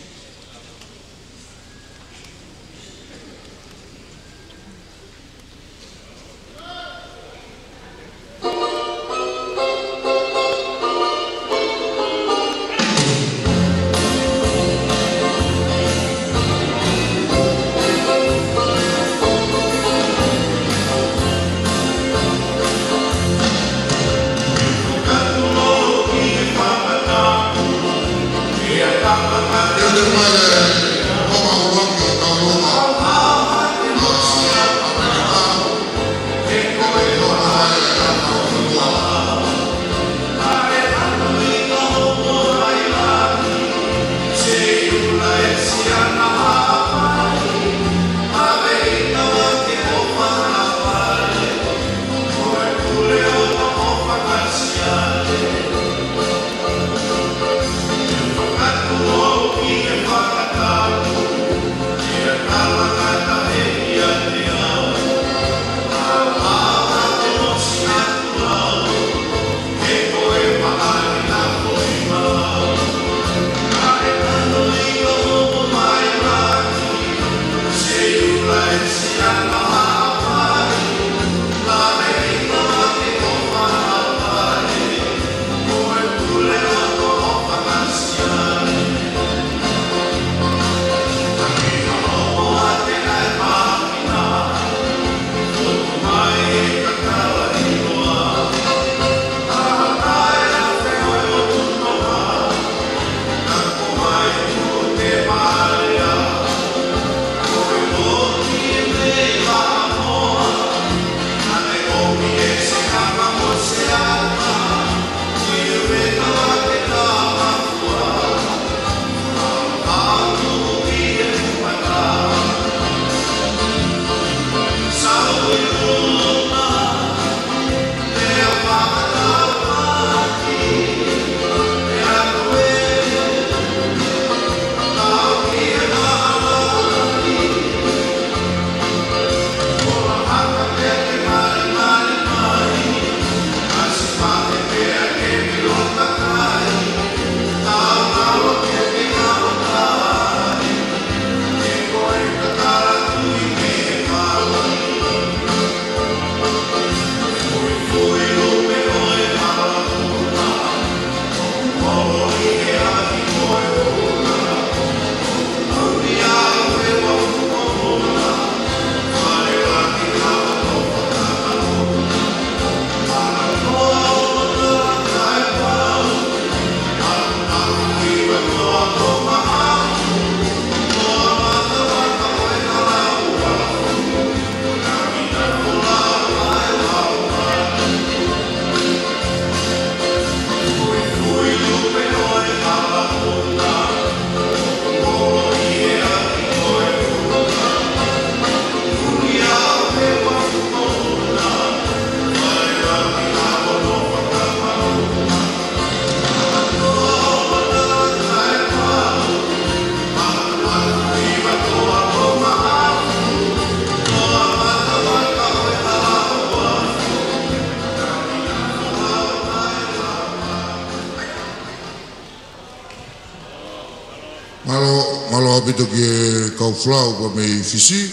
Mālō ʻaupito ki he kau folau pea mei Fisi.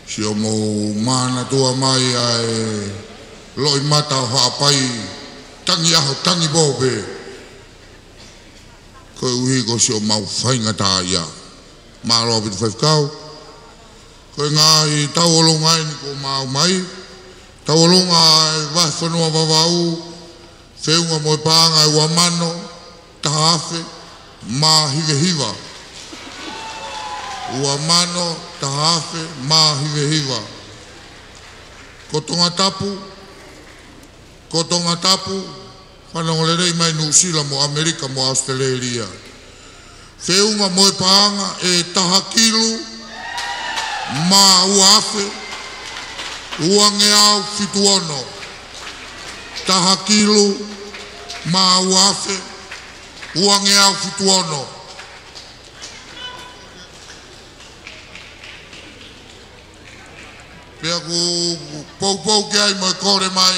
Siʻomou manatua mai ʻa e loʻimata ʻo Haʻapai, tangi ʻaho, tangi pō pē. Koeʻuhi ko siʻomau faingataʻaʻia. Mālō ʻaupito faifekau. Ko e ngaahi tauʻolunga eni kuo mau ʻomai. Tauʻolunga ʻa e Vahefonua Vavaʻu, feʻunga mo e paʻanga ʻe ua mano, taha afe, mā hiva hiva. Ua mano, taha afe, mā hiva hiva. Ko Tongatapu, ko Tongatapu, fanongo lelei mai Nuʻusila mo ʻAmelika mo ʻAositelēlia. Feʻunga mo e paʻanga ʻe taha kilu, mā ua afe, uangeau fitu ono. Taha kilu, mā ua afe, uangeau fitu ono. Pea ʻoku poupou ki ai mo e kole mai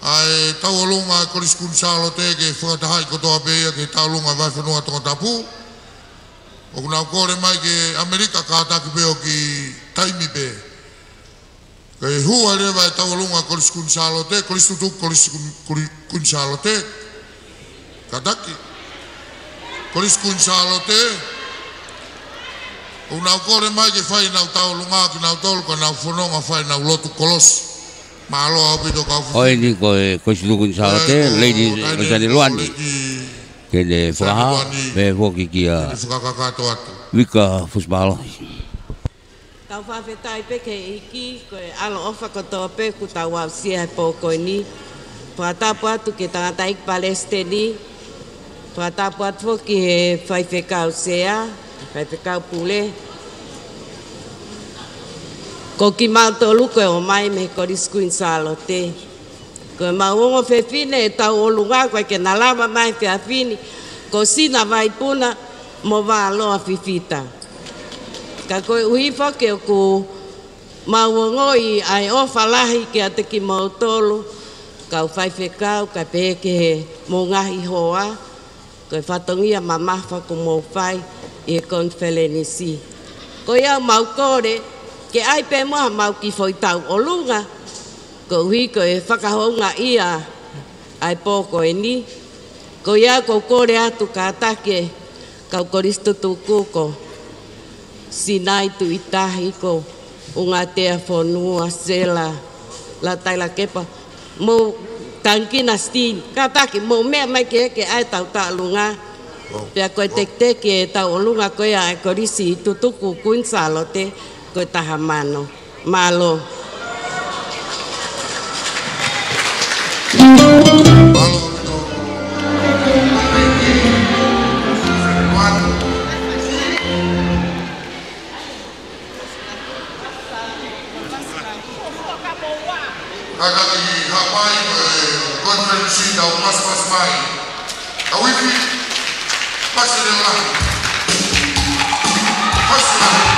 ʻa e tauʻolunga ʻa e Kolisi Kuini Sālote ke fakatahaʻi kotoa pē ia ki he tauʻolunga ʻa e Vahefonua Tongatapu. ʻOku nau kole mai ki ʻAmelika, kātaki pē ʻo kiʻi taimi pē. Kae hū ai leva e tauʻolunga ʻa e Kolisi Kuini Sālote, Kolisi Tutuku, Kolisi Kuini, Kuini, Kuini Sālote. Kātaki. Kolisi Kuini Sālote. ʻOku nau kole mai ke fai ʻenau tauʻolunga kinautolu, ka nau fononga fai ʻenau lotu kolosi. Mālō ʻaupito kau folau. Ko eni ko e Kolisi Tutuku Kuini Sālote, ē, ko Lady Sane Luani. Ke ne fakahā, pea foki kia Vika Fusimālohi. Tau fakafetaʻi pē ki he ʻEiki, ko e ʻaloʻofa kotoa pē kuo tau aʻusia he pō ko eni. Fakatapu atu ki he tangataʻeiki palesiteni, fakatapu atu foki ki he faifekau sea, faifekau pule. Ko kimautolu ko e ō mai mei he Kolisi Kuini Sālote. Ko ʻemau ongo fefine ʻi he tauʻolunga ko ē ke na lava mai he efiafi ni, ko Sina Vaipuna mo Valoa Fifita. Ka koeʻuhi foki ʻoku mau ongoʻi ʻa e ʻofa lahi kiate kimoutolu, kau faifekau, kae pehē ki homou ngaahi hoa, ko e fatongia mamafa kuo mou fai ʻi he konifelenisi. Ko ia ʻoku mau kole ke ʻai pē muʻa hamau kiʻi foʻi tauʻolunga, koeʻuhi ko e fakahoungaʻia ʻa e pō ko eni. Ko ia ʻoku ou kole atu kātaki e kau Kolisi Tutuku, ko Sinai Tuʻitahi, ko Ungatea Fonua, Sela Lataila Kepa, mo Tangikina Sitini. Kātaki, mou meʻa mai ke, ke ʻai ʻetau tauʻolunga. Pea ko e tekiteki e tauʻolunga ko ia ʻa e Kolisi Tutuku Kuini Sālote, ko e taha mano. Mālō. Kātaki Haʻapai, ko e konifelenisi tau paspas mai. Kau ifi, pasi leva. Pasi leva.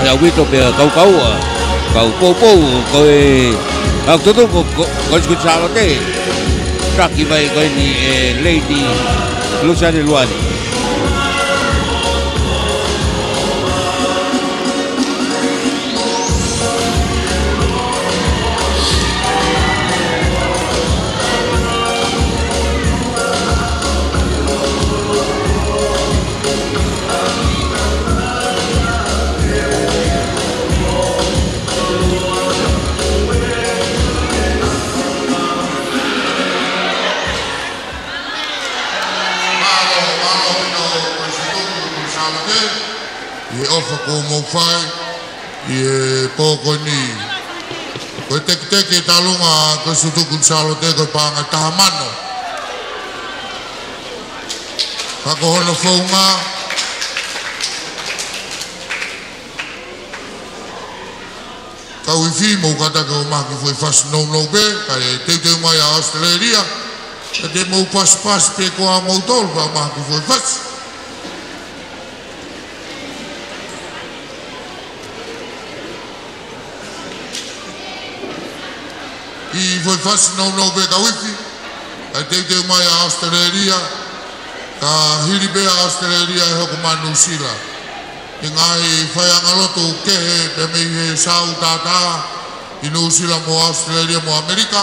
ʻAupito pea kaukaua, kau poupou, ko e, ʻa e toto ko, ko, ko e Sikuti Sālote, taki mai ko eni ʻe Lady Luseane Luani. Mālō, mālō ʻaupito ko e Sikuti Sālote, ʻi he ʻofa kuo mou fai ʻi he pō ko eni. Ko e tekiteki ʻe taʻalunga ko e Sikuti Sālote ko e paʻanga ʻe taha mano. Ka ko hono founga, kau ifi, mou kātaki ʻo mahaki foʻi fasi nounou pē, kae teuteu mai ʻa ʻAositelēlia, ka te mou pasipasi pē koā moutolu pea mahaki foʻi fasi. ʻI foʻi fasi nounou pē kau ifi, kae teuteu mai ʻa ʻAositelēlia, ka hili pē ʻa ʻAositelēlia ʻe hoko mai Nuʻusila. ʻI he ngaahi faiʻanga lotu kehe pē mei he South Australia, ʻi Nuʻusila mo ʻAositelēlia mo ʻAmelika,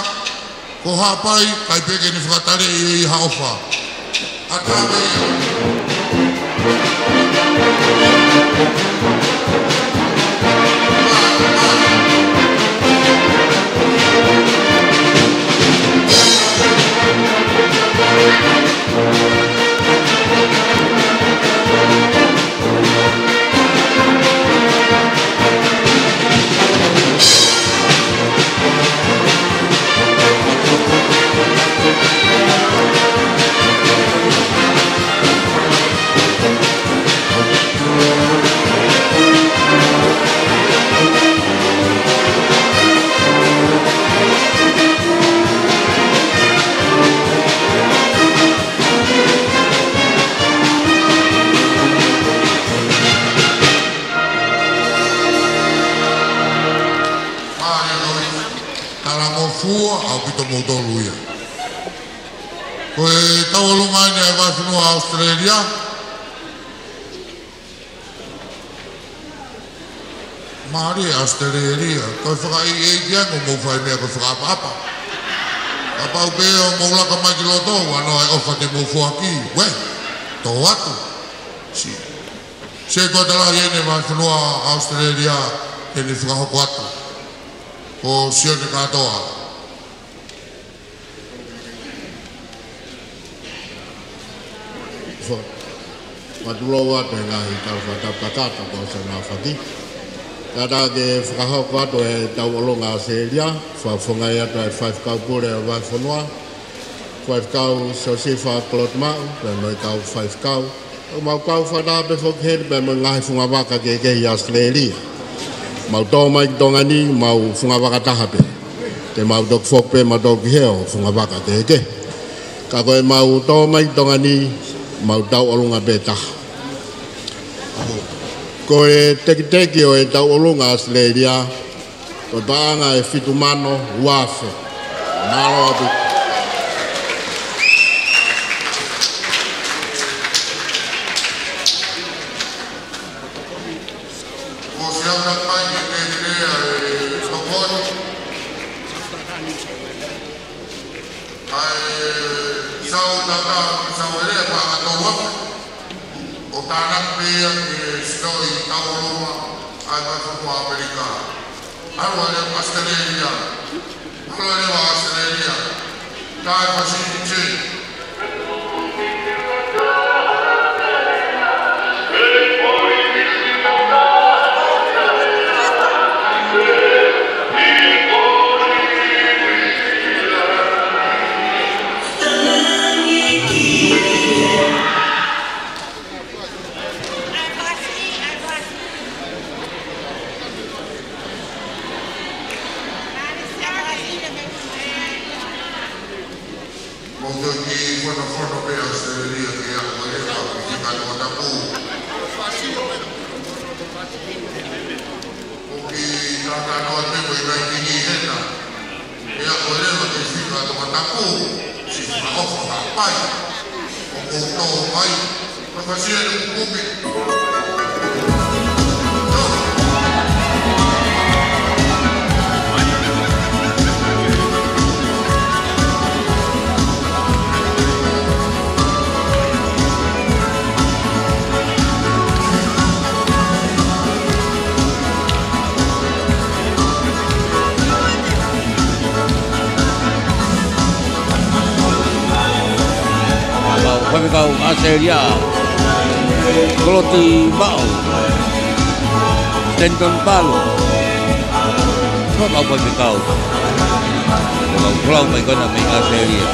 ko Haʻapai, ʻikai pē ke ne fakataleʻi ʻe ia ha ʻofa. ʻAtā pē ia. Talangofua ʻaupito moutolu ia. Ko e tauʻolunga eni ʻa e vahefonua ʻAositelēlia. Mālie ʻAositelēlia, ko e fakaʻeiʻeiki ange ʻoku mou fai meʻa ko e fakaʻapaʻapa. Kapau pē ʻoku mou laka mai ki loto, ʻoua naʻa ʻi ai e ʻofa te mou foaki, uē, tō atu. Sī. Sē ko e talahi eni e vahefonua ʻAositelēlia, ʻene fakahoko atu. Ko Sione Kātoa. Fa-, fakatulou atu e ngaahi tala fakatapu kakato kuo ʻosi ʻaofaki. Kātaki ke fakahoko atu e tauʻolunga ʻAositelēlia, fakafofongaʻi atu e faifekau pule ʻo e vahefonua, Faifekau Siosifa Klotimau, pea mo e kau faifekau. ʻOku mau kau fakataha pē foki heni pea mo e ngaahi fungavaka kehekehe ʻi ʻAositelēlia. Mau tō mai ki Tonga ni, mau fungavaka taha pē. Te mau toki foki pē mautolu ki hē ʻo fungavaka kehekehe. Ka ko e mau tō mai ki Tonga ni, mau tauʻolunga pē taha. Ko e tekiteki ʻo e tauʻolunga ʻAositelēlia, ko e paʻanga ʻe fitu mano uaafe. Mālō ʻaupito. Ko e siana mai ke ke lea e tokoni. ʻAi, sau tata, sau e lea paʻanga tau atu. ʻO tānaki pē ia ke sino ʻi tauʻolunga ʻa e vahefonua ʻAmelika. ʻAlu ʻa e lea ʻAositelēlia. ʻAlu ʻa e lea ʻAositelēlia. Tae fasi ni te. Mou toki Ua i kini hena, ʻe ako leva ke fika tokatapu, siʻi fakaʻofa ka pai, ʻoku ou tō mai, ka fasi ʻene kumi. Kau faifekau ʻAositelēlia, Koloti Maʻu, Stanton Palu, ko e kau faifekau, ko e kau folau mai ko ena mei ʻAositelēlia.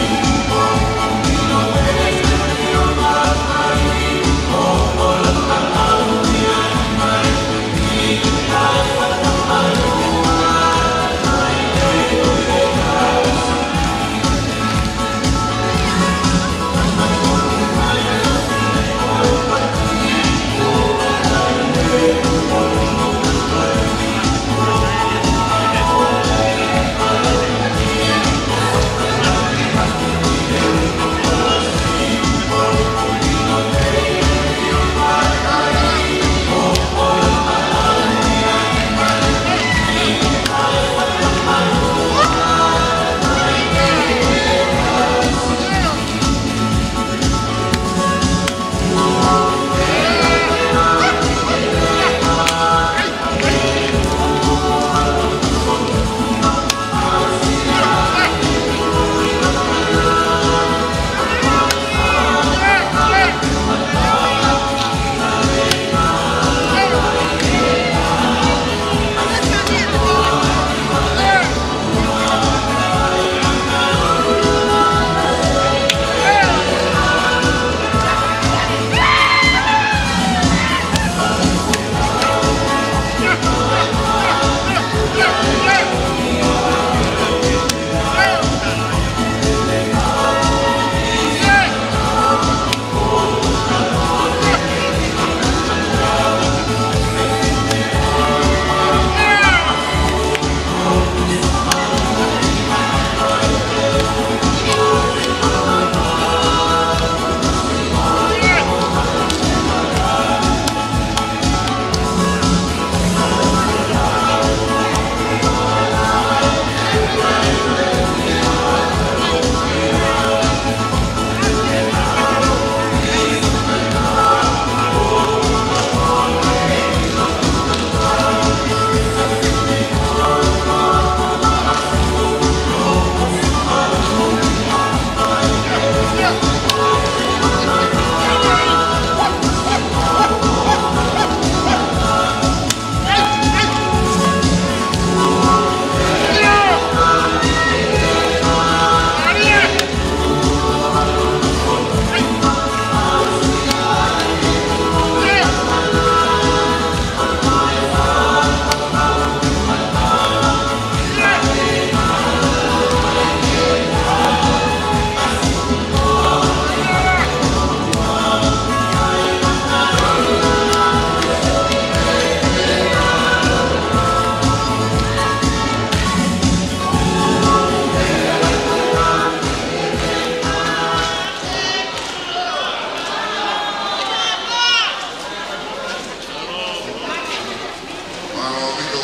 Mālō ʻaupito,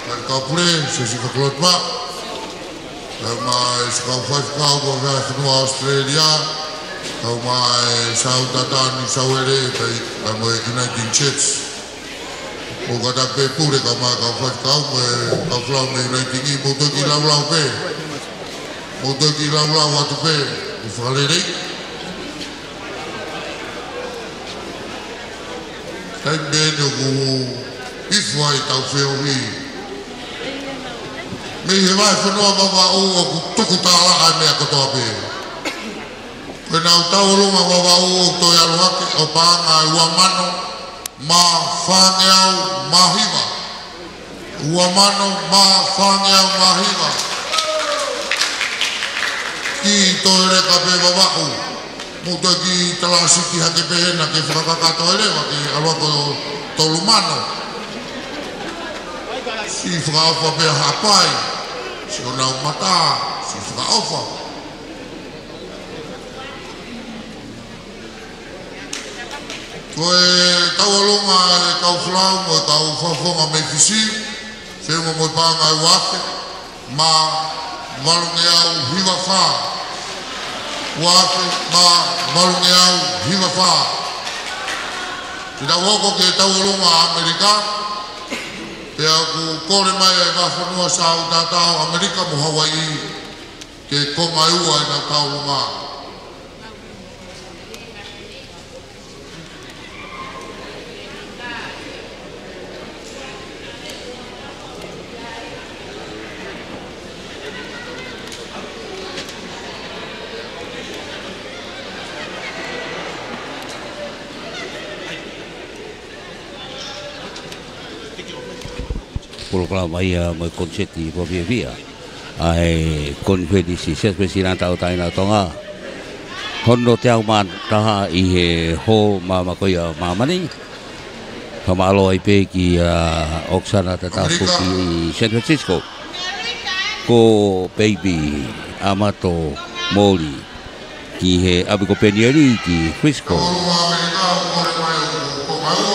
Faifekau Pule, Siosifa Koloti Maʻu, kae ʻumaʻā e siʻi kau faifekau ko e Vahefonua ʻAositelēlia, kae ʻumaʻā e Sautata Niu Sauele, pea mo e Uniting Church. Mou kātaki pē Pule kae ʻumaʻā e kau faifekau mo e kau folau mei Uniting, mou toki laulau pē. Mou toki laulau atu pē, ʻo fakaleleiʻi. Taimi pē eni ʻoku hifo ai ʻetau feohi. Mei he Vahefonua Vavaʻu ʻoku tuku tālaʻa e meʻa kotoa pē. Ko ʻenau tauʻolunga Vavaʻu ʻoku toe ʻalu hake ʻo paʻanga ʻe ua mano mā fāngeau mā hiva. Ua mano mā fāngeau mā hiva. Kiʻi toe leka pē Vavaʻu. Mou toki talāsiti hake pē hena ke fakakakato e leva ke ʻalu hake ʻo tolu mano. Siʻi fakaʻofa pē Haʻapai, siʻonau mata, siʻi fakaʻofa. Ko e tauʻolunga e kau folau mo e kau fakafofonga mei Fisi, feʻunga mo e paʻanga ʻe uaafe mā valungeau hiva fā. Uaafe mā valungeau hiva fā. Te tau hoko ki he tauʻolunga ʻAmelika, pea ʻoku kole mai e vahefonua Saute Taʻataʻa ʻo ʻAmelika mo Hauaiʻi ke konga ʻe ua ʻenau tauʻolunga. Polokalama ia mo e koniseti fakafiefia ʻa e Konifelenisi Siasi Uēsiliana Tauʻatāina ʻo Tonga. Hono teau mā taha ʻi he Hall Māmā ko ia ʻo Māmani. Fakamālō ai pē kia ʻOksana Tatafuki ʻi San Francisco. Ko Baby Amato Moli ki he ʻapi ko Penieli ki Frisco.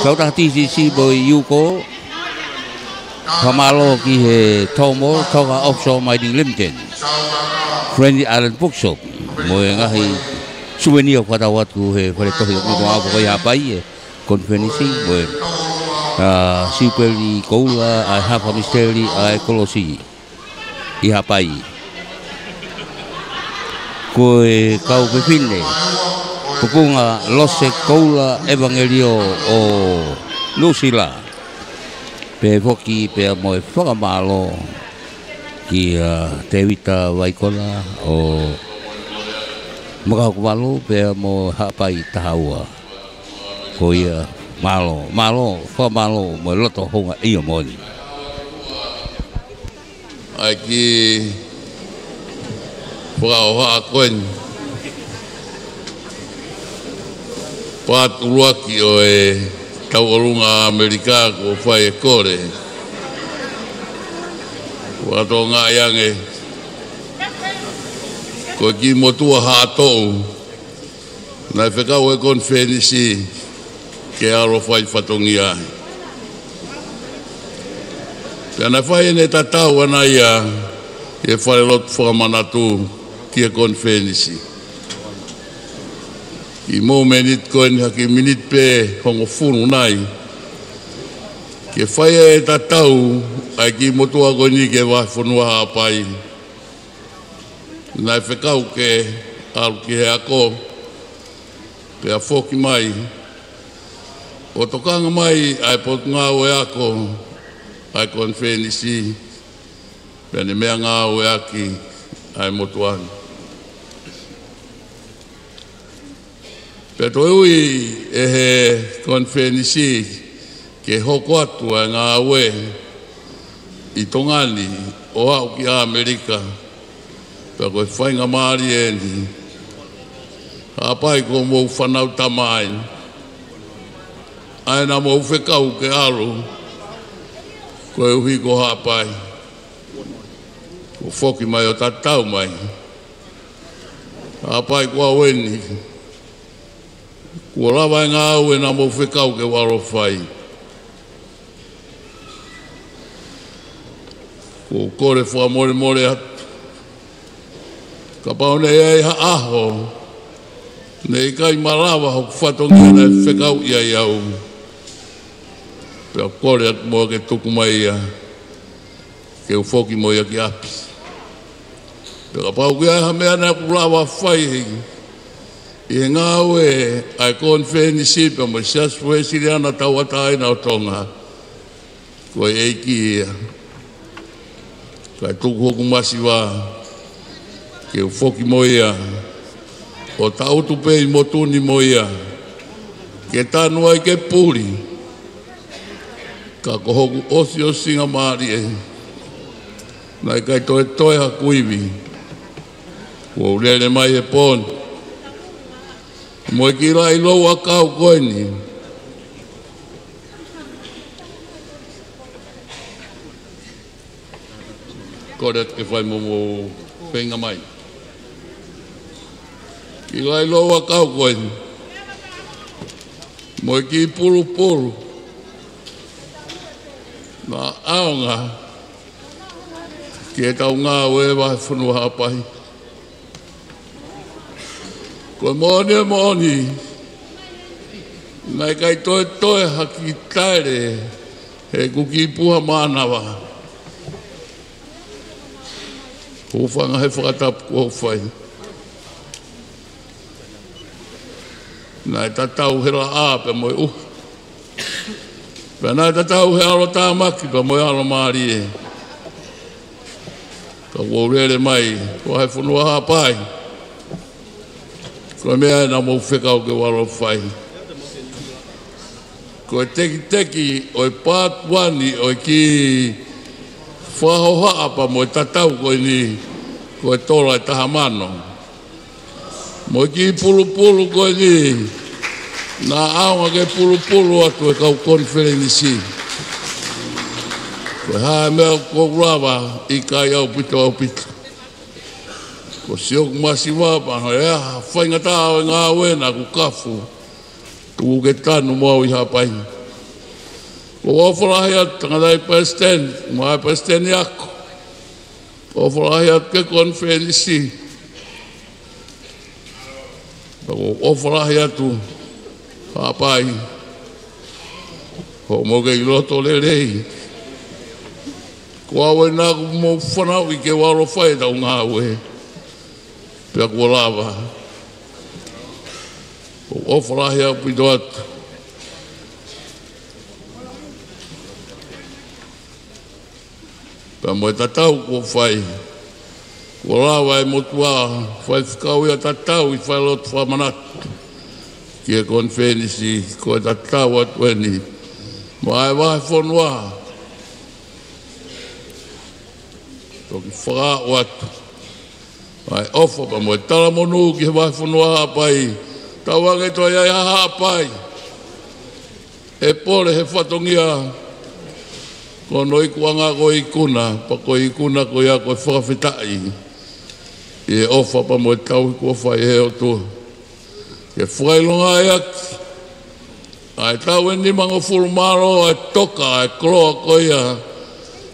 Kautaha T C C mo e Yuko. Fakamālō ki he Tomo Tonga Offshore Mining Limited, Friendly Island Bookshop, mo e ngaahi suvenio ʻoku tau ʻoatu he fale tohi ʻo Tonga ko ia ʻi Haʻapai, e konifelenisi, mo e, ā, siupeli koula ʻa e hafa misiteli ʻa e kolosi ʻi Haʻapai. Ko e kau fefine, Pupunga Lose Koula ʻEvangelio ʻo Nuʻusila. Pehē foki pea mo e fakamālō kia Tēvita Vaikona ʻo Makahokuvalu pea mo Haʻapai Taha Ua. Ko ia, mālō, mālō, fakamālō mo e loto houngaʻia moʻoni. ʻAi ki fakaʻohoʻa ko eni. Paati ʻuluaki ʻo e tauʻolunga ʻAmelika kuo fai e kole. Kuo tokangaʻi ange ko e kiʻi motuʻa Haʻatoʻu naʻe fekau e konifelenisi ke ʻalu ʻo fai fatongia ai. Pea naʻe fai ʻene tatau ʻana ia ʻi he falelotu fakamanatu ki he konifelenisi. ʻI he mōmeniti ko eni, ha kiʻi miniti pē hongofulu nai, ke fai e tatau ʻa e kiʻi motuʻa ko eni ki he vahefonua Haʻapai. Naʻe fekau ke ʻalu ki he ako, pea foki mai ʻo tokanga mai ʻa e potungāue ako ʻa e konifelenisi, pea ne meʻangāueʻaki ʻa e motuʻa ni. Pea toe ui ʻe he konifelenisi ke hoko atu ʻa e ngāue ʻi Tonga ni ʻo aʻu ki ʻAmelika. Pea ko e faingamālie eni, Haʻapai, ko hoʻomou fānau tama eni, ʻa ia naʻa mou fekau ke ʻalu, koeʻuhi ko Haʻapai kuo foki mai ʻo tatau mai. Haʻapai, ko au eni, kuo lava e ngāue naʻa mou fekau ke u ʻalu ʻo fai. ʻOku ou kole fakamolemole atu, kapau naʻe ʻi ai ha ʻaho ne ʻikai malava hoku fatongia naʻe fekauʻi ai au, pea kole atu muʻa ke tuku mai ia ke u foki mo ia ki ʻapi. Pea kapau ʻoku ʻi ai ha meʻa naʻa ku lava fai ʻi he ngāue ʻa e konifelenisi pea mo e Siasi Uēsiliana Tauʻatāina ʻo Tonga, ko e ʻEiki ia. Kae tuku hoku masiva ke u foki mo ia, ʻo tangutu pē ʻi motu ni mo ia, ke tanu ai ke puli. Ka ko hoku ʻosiʻosingamālie, naʻe ʻikai toe toe haku ivi, kuo u lele mai he pō ni mo e kiʻi laʻi louʻakau ko eni. Kole atu ke fai mo hoʻomou feinga mai. Kiʻi laʻi louʻakau ko eni mo e kiʻi pulupulu naʻa ʻaonga ki heʻetau ngāue vahefonua Haʻapai. Ko e moʻoni, e moʻoni, naʻe ʻikai toe toe ha kiʻi taele heʻeku kiʻi puha mānava. Hūfanga he fakatapu kuo fai. Naʻe tatau he laʻā pea mo e ʻuha. Pea naʻe tatau he ʻalotāmaki pea mo e ʻalomālie. Ka kuo u lele mai, vahefonua Haʻapai, ko e meʻa ē naʻa mou fekau ke u ʻalu ʻo fai. Ko e tekiteki ʻo e part one ʻo e kiʻi fakahohaʻa pea mo e tatau ko eni, ko e tola ʻe taha mano. Mo e kiʻi pulupulu ko eni naʻa ʻaonga ke pulupulu atu e kau konifelenisi. Ko e hā e meʻa ʻoku ou lava, ʻikai ʻaupito, ʻaupito. Ko siʻoku masiva pē, ʻa e faingataʻa ʻo e ngāue naʻa ku kafu, tuku ke tanu mo au ʻi Haʻapai. Ko e ʻofa lahi atu tangataʻeiki palesiteni, mo e palesiteni ako. ʻOfa lahi atu ki he konifelenisi. Pea ko e ʻofa lahi atu Haʻapai, hoʻomou kei loto lelei. Ko au ē naʻa ku mou fanauʻi ke u ʻalu ʻo fai ʻetau ngāue, pea kuo lava. Ko e ʻofa lahi ʻaupito atu. Pea mo e tatau kuo fai, kuo lava e motuʻa faifekau ia ʻo tatau ʻi he failotu fakamanatu ki he konifelenisi, ko e tatau atu eni maʻa e vahefonua. Toki fakaaʻu atu ʻa e ʻofa pea mo e talamonū ki he vahefonua Haʻapai. Tau ake toe ʻi ai ha Haʻapai ʻe pole he fatongia ko hono ikuʻanga ko e ikuna, pea ko e ikuna ko ia ko e fakafetaʻi ʻi he ʻofa pea mo e tauhi kuo fai ʻe he ʻOtua. Ke fakaʻilongaʻi ʻaki ʻa e taʻu ʻe nimangofulu mā ua ʻa e toka ʻa e koloa ko ia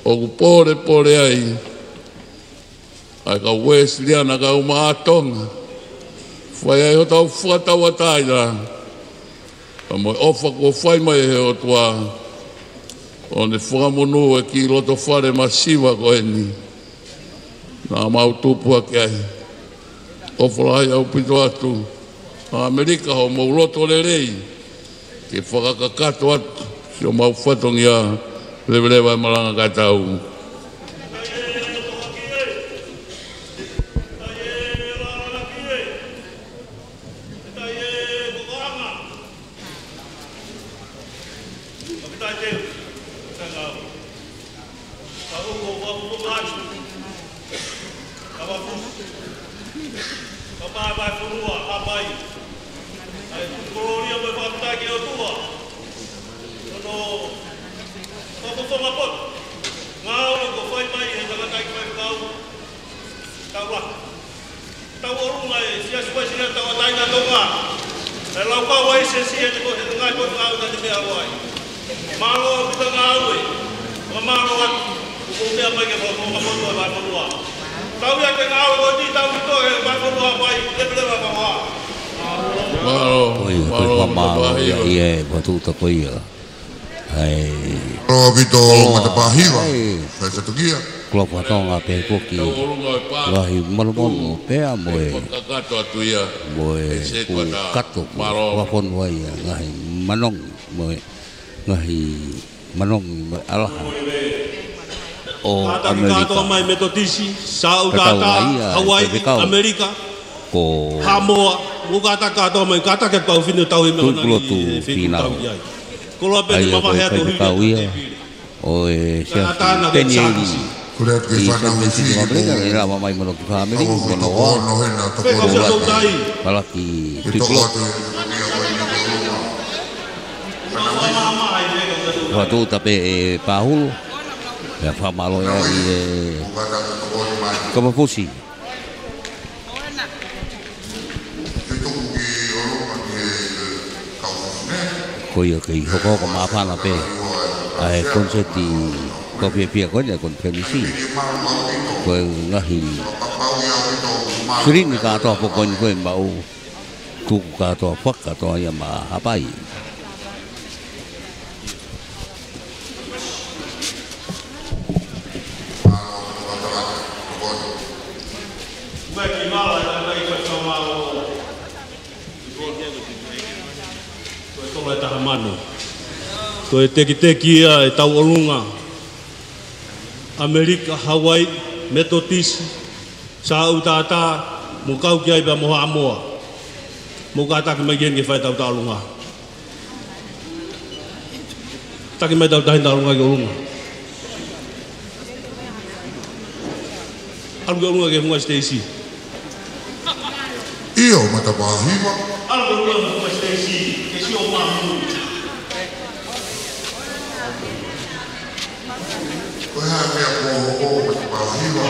ʻoku pōlepole ai ʻa e kau Uēsiliana, kau Maʻa Tonga, fai ai hotau fakatauʻatāina. Pea mo e ʻofa kuo fai mai ʻe he ʻOtua ʻo ne fakamonū e kiʻi loto fale masiva ko eni naʻa mau tupu hake ai. ʻOfa lahi ʻaupito atu ʻa ʻAmelika, hoʻomou loto lelei ke fakakakato atu siʻomau fatongia. Leveleva e malanga kae tau. Ka vaevae fonua, Haʻapai. ʻA e tuku kolōlia mo e fakafetaʻi ki he ʻOtua. Hono fakafofonga poto. Ngāue kuo fai mai ʻe he tangataʻeiki faifekau. Tau ʻa. Tau ʻolunga e Siasi Uēsiliana Tauʻatāina ʻo Tonga. ʻE laukau ai e Siasi ʻi he ko he ngaahi potu ngāue naʻa ne meʻa ai. Mālō ʻaupito ngāue. Fakamālō atu. ʻOku ou meʻa mai ke fakafofonga poto e vahefonua. Tau ia ke ngāue ko eni, tau ki toe e vahefonua Haʻapai, leveleva e fonua. Mālō. Ko ia, ko ia, mālō, mālō, mālō, ia, mālō. Ia, e, Matuʻuta ko ia. Ai. Mālō ʻaupito, Koloa. Matapā Hiva. Ai. Sai satukia. Koloa Fatonga pē ko ki. Tau ʻolunga e pā. Lahi malumalu pea mo e. Fakakakato atu ia. Mo e. E se ku kata. Kato. Mālō. Koloa fonua ia, ngaahi manongi, mo e. Ngaahi manongi mo e ʻalaha ʻo ʻAmelika. Kātaki kātoa mai Metotisi, Saʻu, Tātā, Hauaiʻi, ʻAmelika, ko Haʻamoa, mou kātaki kātoa mai, kātaki atu kau fefine ʻo tauhi mai. Tuʻi Pulotu Fīnau. Koloa pē ni mavahe atu hili. ʻO e Siasi Penieli. Kole atu ke fanau e fili mo e. Ina mamahi mo hono kiʻi fāmili, mo hono hoa. Fekau sia tou tai. Malaki Tuʻi Pulotu. Fatuta pē ʻe Pahulu. Pea fakamālō ia ʻi he kamafusi. Ko ia kei hokohoko māfana pē ʻa e konisēti kau fiefia ko eni ʻa e konifelenisi. Ko e ngaahi silini kātoa foki ko eni ko e maʻu tuku kātoa fakakātoa ia maʻa Haʻapai. Ko e kiʻi vala ʻa e kakai fakamālō. Ko e tolo e taha mano. Ko e tekiteki ia e tauʻolunga ʻAmelika, Hawaii, Metotisi, Sāʻu Tātā, mo kau ki ai pea mo Haʻamoa. Mou kātaki mai ki heni ke fai ʻetau tauʻolunga. Taki mai ʻetau taʻahine tauʻolunga ki ʻolunga. ʻAlu ki ʻolunga ke hunga Stacy. ʻIo, matapā hiva. ʻAlu ki ʻolunga ke hunga Stacy, ke sio mahu. Ko e hā e meʻa kuo hoko, matapā hiva?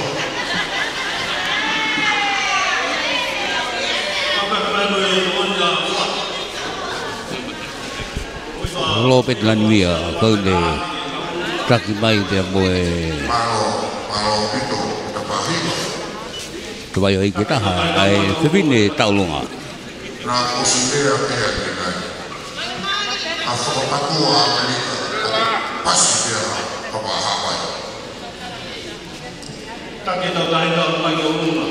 Lopeti Lanivia, ko ʻene taki mai pea mo e Mālō, mālō ʻaupito, matapā hiva. Tavai ʻo ʻEiki ʻe taha, ʻa e fefine tauʻolunga. Naʻa ko Sinea pea ke nai. ʻA fakapatu ʻa ʻAmelika, pasi pea papa Haʻapai. Taki ʻetau taʻahine tauʻolunga ki ʻolunga.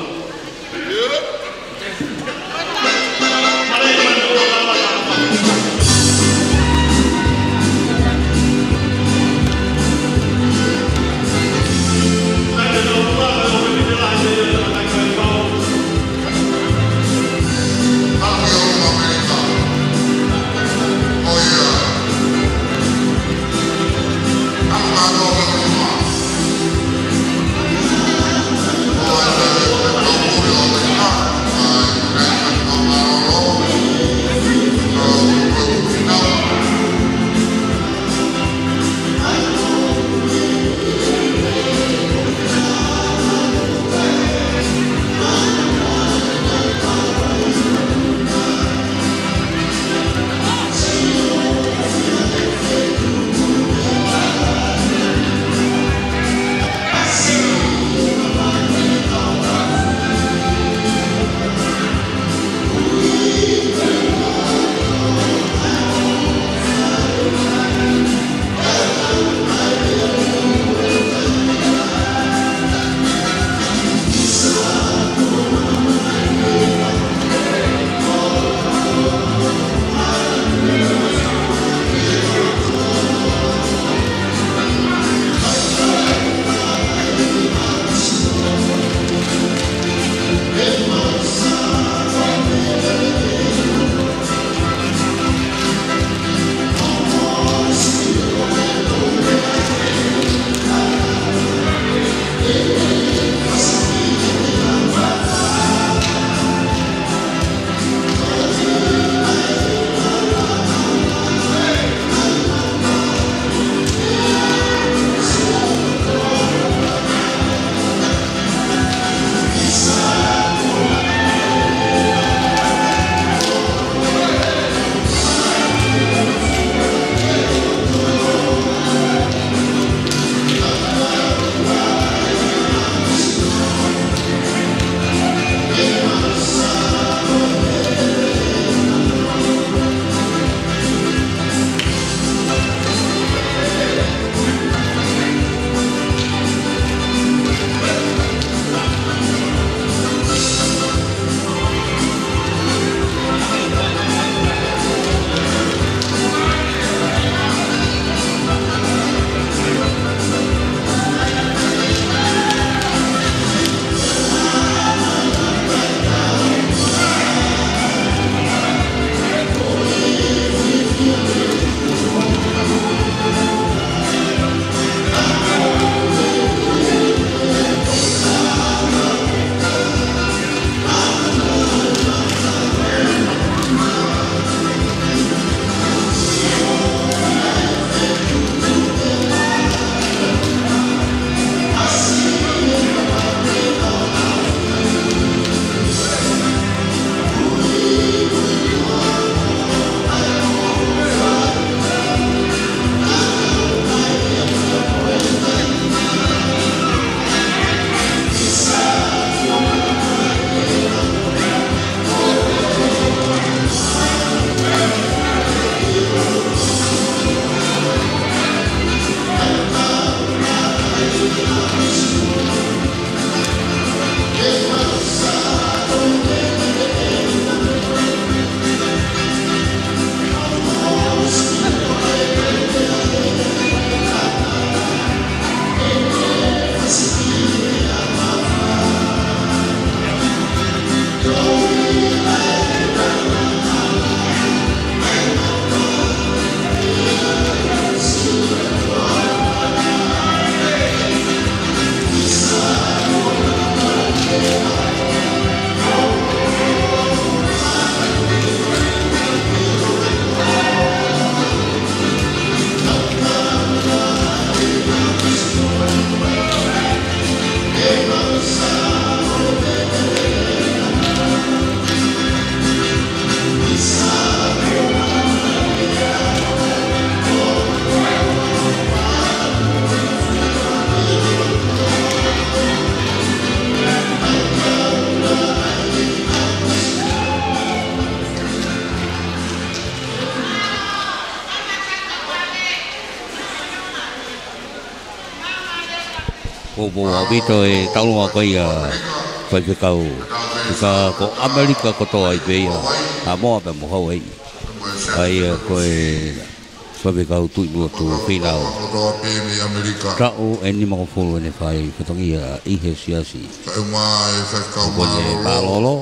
Poupou ʻaupito e taʻulonga ko ia faifekau. Ka ko ʻAmelika kotoa ai pē ia, Haʻamoa pea mo Hauaiʻi. ʻA ia ko e faifekau Tuʻiʻimulotu Fīnau. Taʻu ʻe nimangofulu ʻene fai fatongia ʻi he siasi. Ko ʻene mālōlō.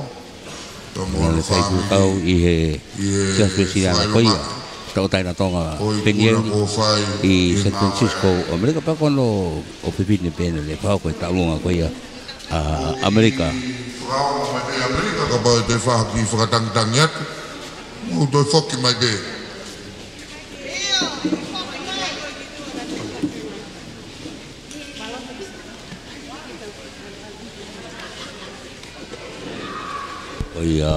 Mo e faifekau ʻi he Siasi Uēsiliana ko ia, Tauʻatāina Tonga Penieli ʻi San Francisco, ʻAmelika, pea ko hono ʻofefine pē naʻe fakahoko e taʻulonga ko ia ʻa ʻAmelika. Kapau te fai ha kiʻi fakatangitangi atu, mou toe foki mai pē. ʻO ia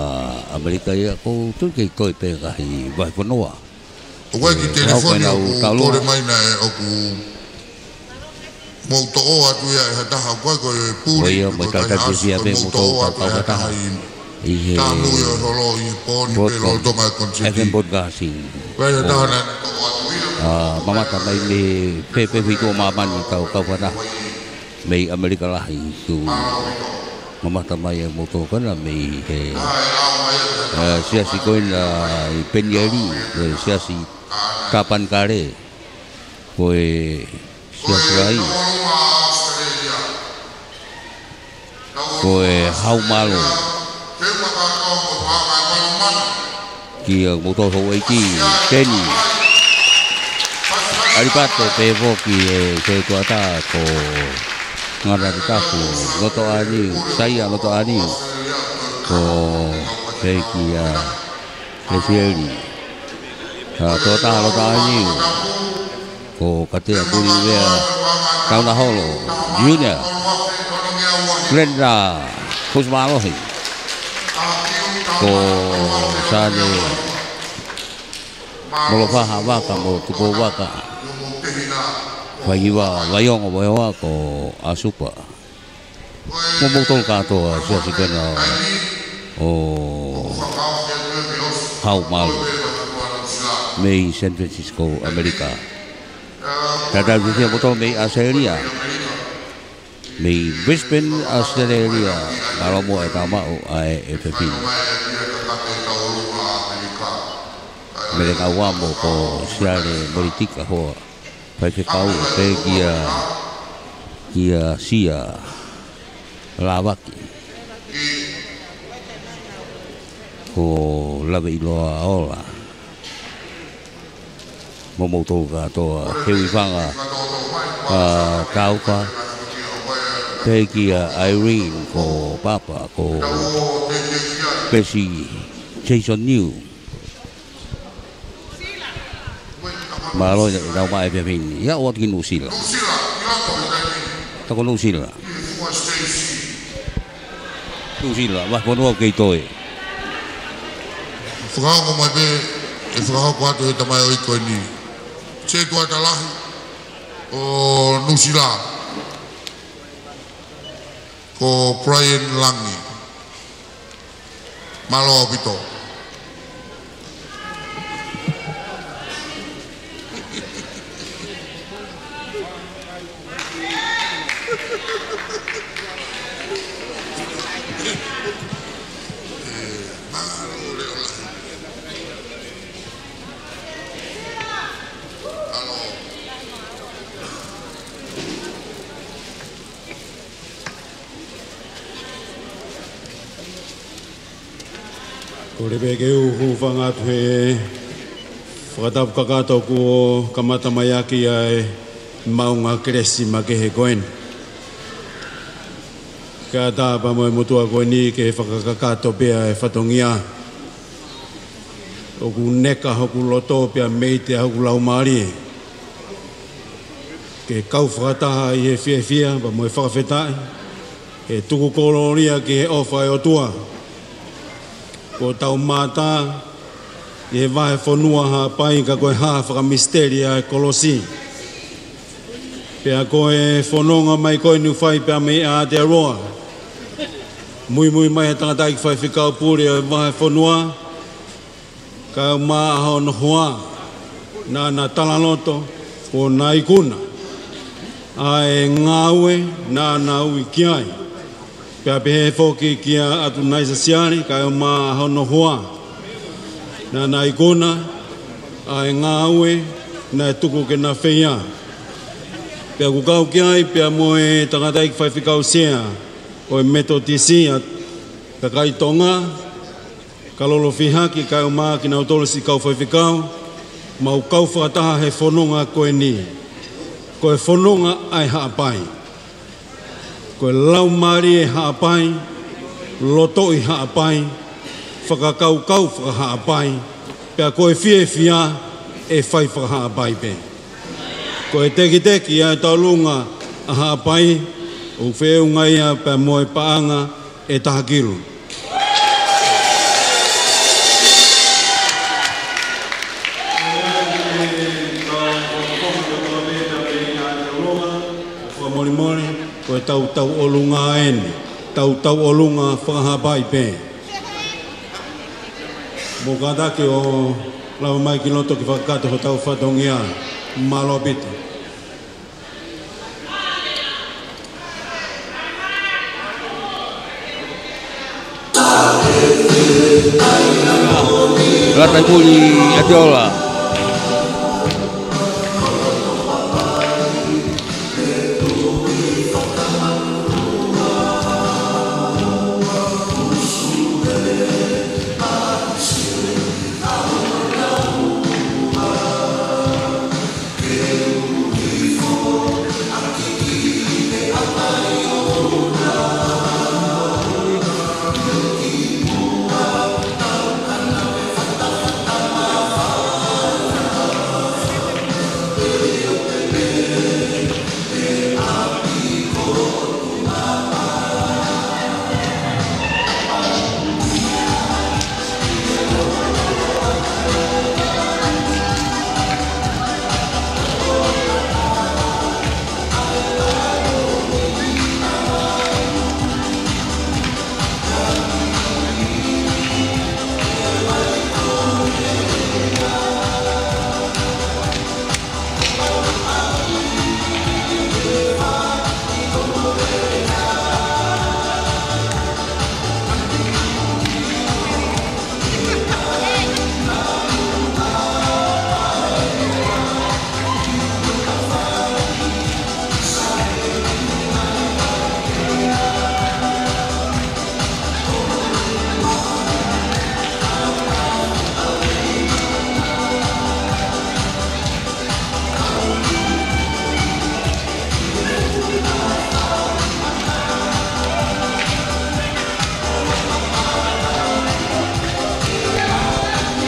ʻAmelika ia, ʻoku ou tui ʻe kei toe pē ngaahi vahefonua. ʻOku ʻi ai e kiʻi telefoni ʻoku kole mai naʻe ʻoku mou toʻo atu ia ʻe ha taha, ʻoku ʻi ai ko e puli, ʻo ia, ko e mo e taʻu taʻu fiefia pē mou toʻo atu ʻe ha taha ʻi he Broadcom, F M Broadcasting. Ko e taha naʻe toʻo atu ia. ʻA, mamata mai mei he feituʻu ʻo māmani ʻetau kau fanongo mei ʻAmelika lahi, ʻoku mamata mai ʻa e motuʻa ko ena mei he, ʻa, siasi ko ena ʻi Penieli, ko e siasi Tāpanekale, ko e siasi lahi, ko e Haumalu. Kia moutolu houʻeiki, Teni ʻAlipato, pehē foki e sētuata ko Ngana Tutafu Lotoʻaniu, Saia Lotoʻaniu, ko Pekia Lesieli, ʻa, Toʻotaha Lotoʻaniu, ko Katea Pulivea Taunaholo Junior, Glenda Fusimālohi, ko Sane Molofaha Vaka mo Tupouvaka, Faiva Vaiongo Vaioa, ko ʻAsupa. Mo moutolu kātoa siasi ko ena ʻo Haumalu mei San Francisco, ʻAmelika. Tau fiefia moutolu mei ʻAositelēlia, mei Brisbane, ʻAositelēlia, mālō muʻa e tau maʻu ʻa e ʻofefine. Mele Ngauamo, ko Siale Molitika Hoa, faifekau, pehē kia, kia Sia Lavaki, ko Laveʻiloa Ola, mo moutolu kātoa, Heuifanga, ʻa, Taufa, pehē kia Irene, ko Papa, ko Pesi, Jason New. Mālō e tau maʻu e efiafi ni. ʻIo, ʻoatu ki Nuʻusila. Tau ko Nuʻusila. Nuʻusila, vahefonua ʻoku kei toe. Fakahoko mai pē, ʻe fakahoko atu he tamaioʻeiki ko eni. Sētuata lahi ʻo Nuʻusila, ko Brian Langi. Mālō ʻaupito. Kole pē ke u hūfanga atu he fakatapu kakato kuo kamata mai ʻaki ʻa e maʻunga kelesi makehe ko eni. Kae ʻatā pea mo e motuʻa ko eni ke fakakakato pē ʻa e fatongia. ʻOku neka hoku loto pea mei te hoku laumālie ke kau fakataha ʻi he fiefia pea mo e fakafetaʻi, he tuku kolōlia ki he ʻofa ʻa e ʻOtua. Kuo tau mātā ʻi he vahefonua Haʻapai ka ko e hā fakamisiteli ʻa e kolosi. Pea ko e fononga mai ko eni ʻoku fai pea mei Aotearoa. Muimui mai he tangataʻeiki faifekau pule ʻo e vahefonua, kae ʻumaʻā hono hoa, naʻa na talaloto, kuo na ikuna. ʻa e ngāue naʻa na ui ki ai. Pea pehē foki kia ʻAtunaisa Siale, kae ʻumaʻā hono hoa, naʻa na ikuna ʻa e ngāue naʻe tuku ke na feia. Pea ʻoku kau ki ai pea mo e tangataʻeiki faifekau sea ʻo e Metotisi, ʻa Kakai Tonga, Kalolo Fihaki, kae ʻumaʻā kinautolu siʻi kau faifekau, mau kau fakataha he fononga ko eni. Ko e fononga ʻa e Haʻapai. Ko e laumālie Haʻapai, lotoʻi Haʻapai, fakakaukau fakahaʻapai, pea ko e fiefia ʻe fai fakahaʻapai pē. Ko e tekiteki ʻa e tauʻolunga ʻa Haʻapai, ʻoku feʻunga ia pea mo e paʻanga ʻe taha kilu. Fakamolemole, ko e tau tauʻolunga eni, tau tauʻolunga fakahaʻapai pē. Mou kātaki ʻo lava mai ki loto ke fakakakato hotau fatongia. Mālō ʻaupito. Lata ʻi Puli ʻa Teola.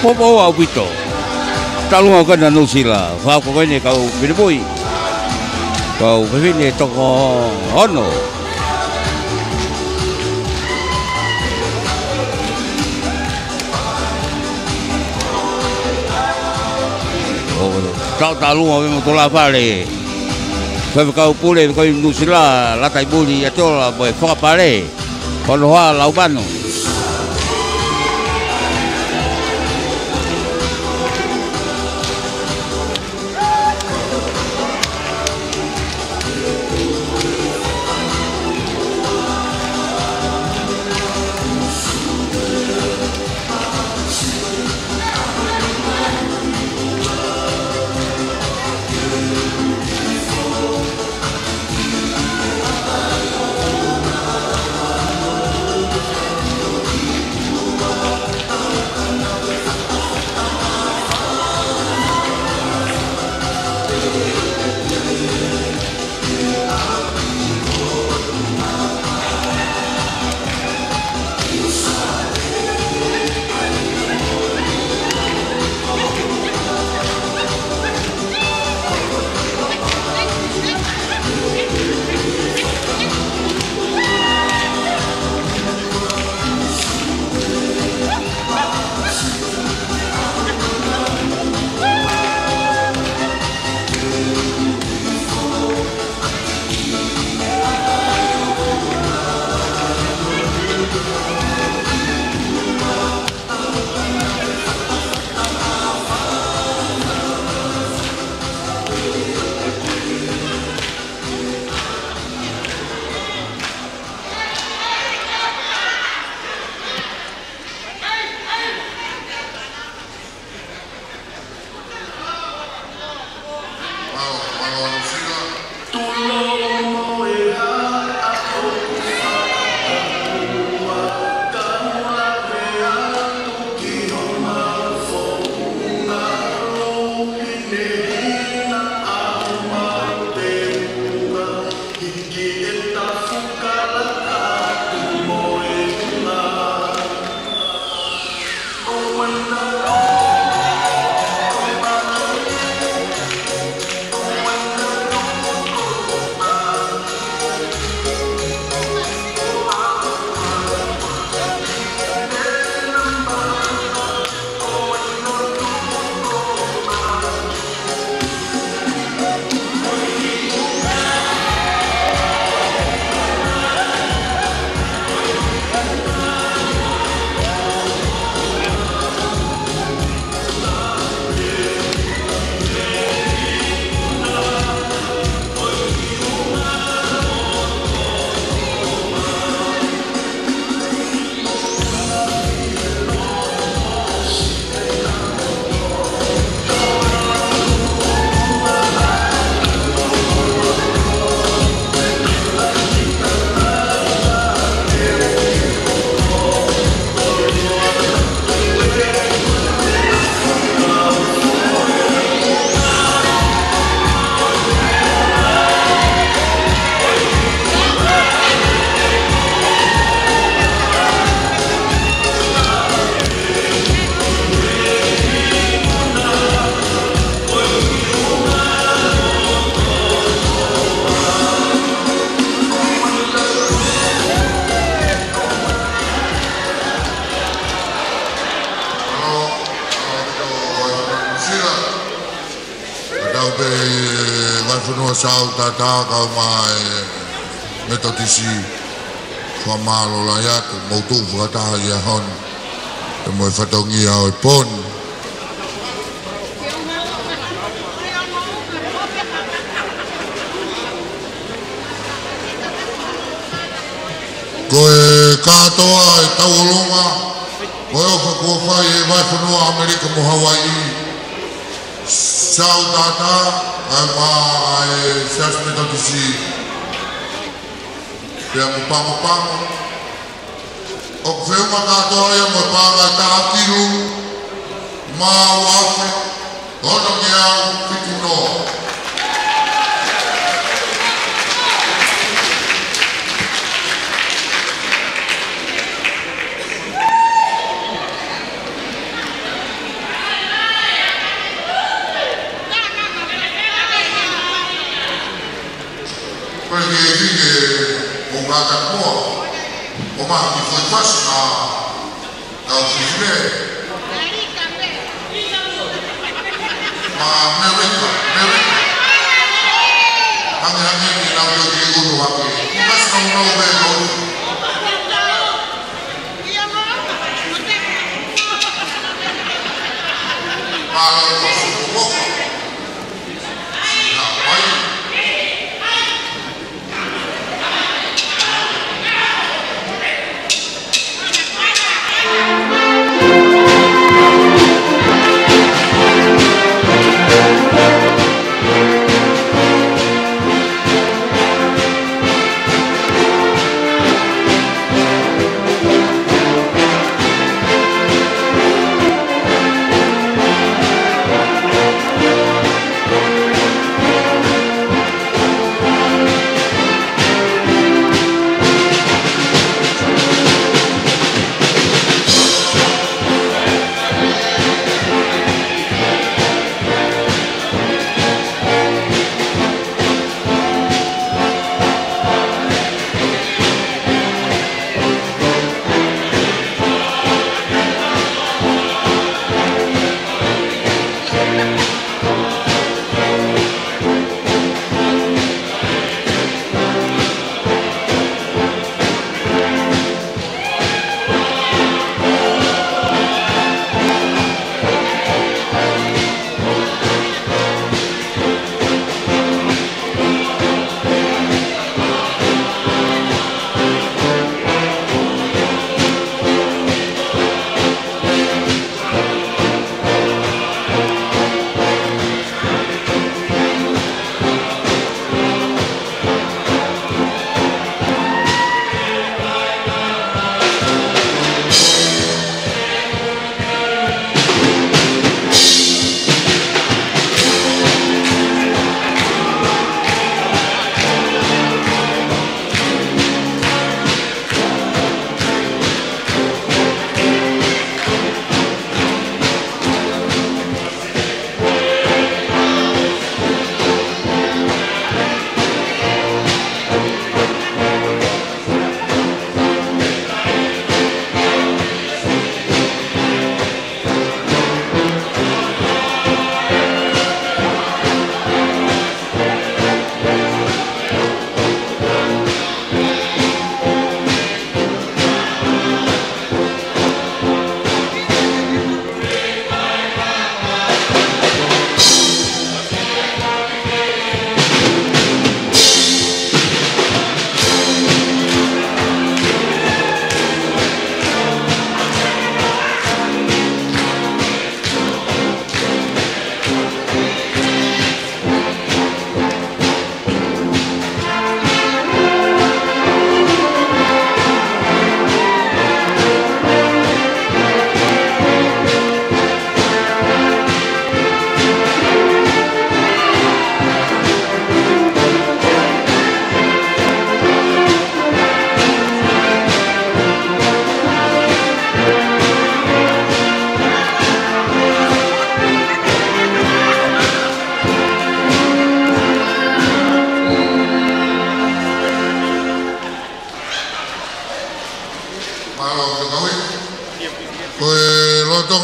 Popo ʻaupito. Talu ʻa e kau Nuʻusila, fā ko eni kau fefine pui. Kau fefine toko ono. ʻO tau talu ʻa e mo tola fale. Faifekau pule ko ē Nuʻusila, lata ʻi Puli ʻa Teola mo e fakapale. Koloa Laumanu. Ka tau pē Vahefonua Sautata, kau mai Metotisi, fakamālō lahi atu, mou tuʻu fakataha ʻi he ʻaho ni, pea mo e fatongia ʻo e pō ni. Ko e kātoa e tauʻolunga mo e ʻofa kuo fai ʻe he Vahefonua ʻAmelika mo Hawaiʻi, Sautata, kae ʻumaʻā e Siasi Metotisi, pea mo Pago Pago. ʻOku feʻunga kātoa ia mo e paʻanga ʻe taha kilu mā ua afe ono ngeau fitu noa. Ko e kiʻi fefine ʻo Ngātakamoa, ʻo Mahaki Foifasi, ʻa, ʻa Fifine. Ma Merika, Merika. Hangē, hangē ni nau ʻoku ʻunu hake. Kasi nau nau pē kau. Mālō ʻaupito.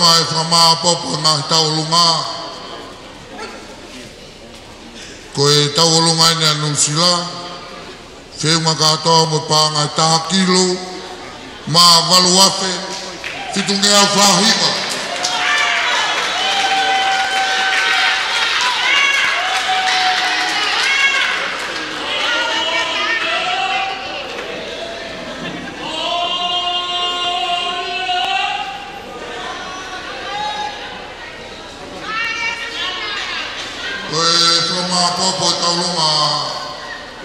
ʻa e fakamāopoopo ʻa e ngaahi tauʻolunga. Ko e tauʻolunga ʻeni ʻa Nuʻusila, feʻunga kātoa mo e paʻanga ʻe taha kilu mā valu afe fitungeau fā hiva. Ko e fakamāopoopo ʻa e tauʻolunga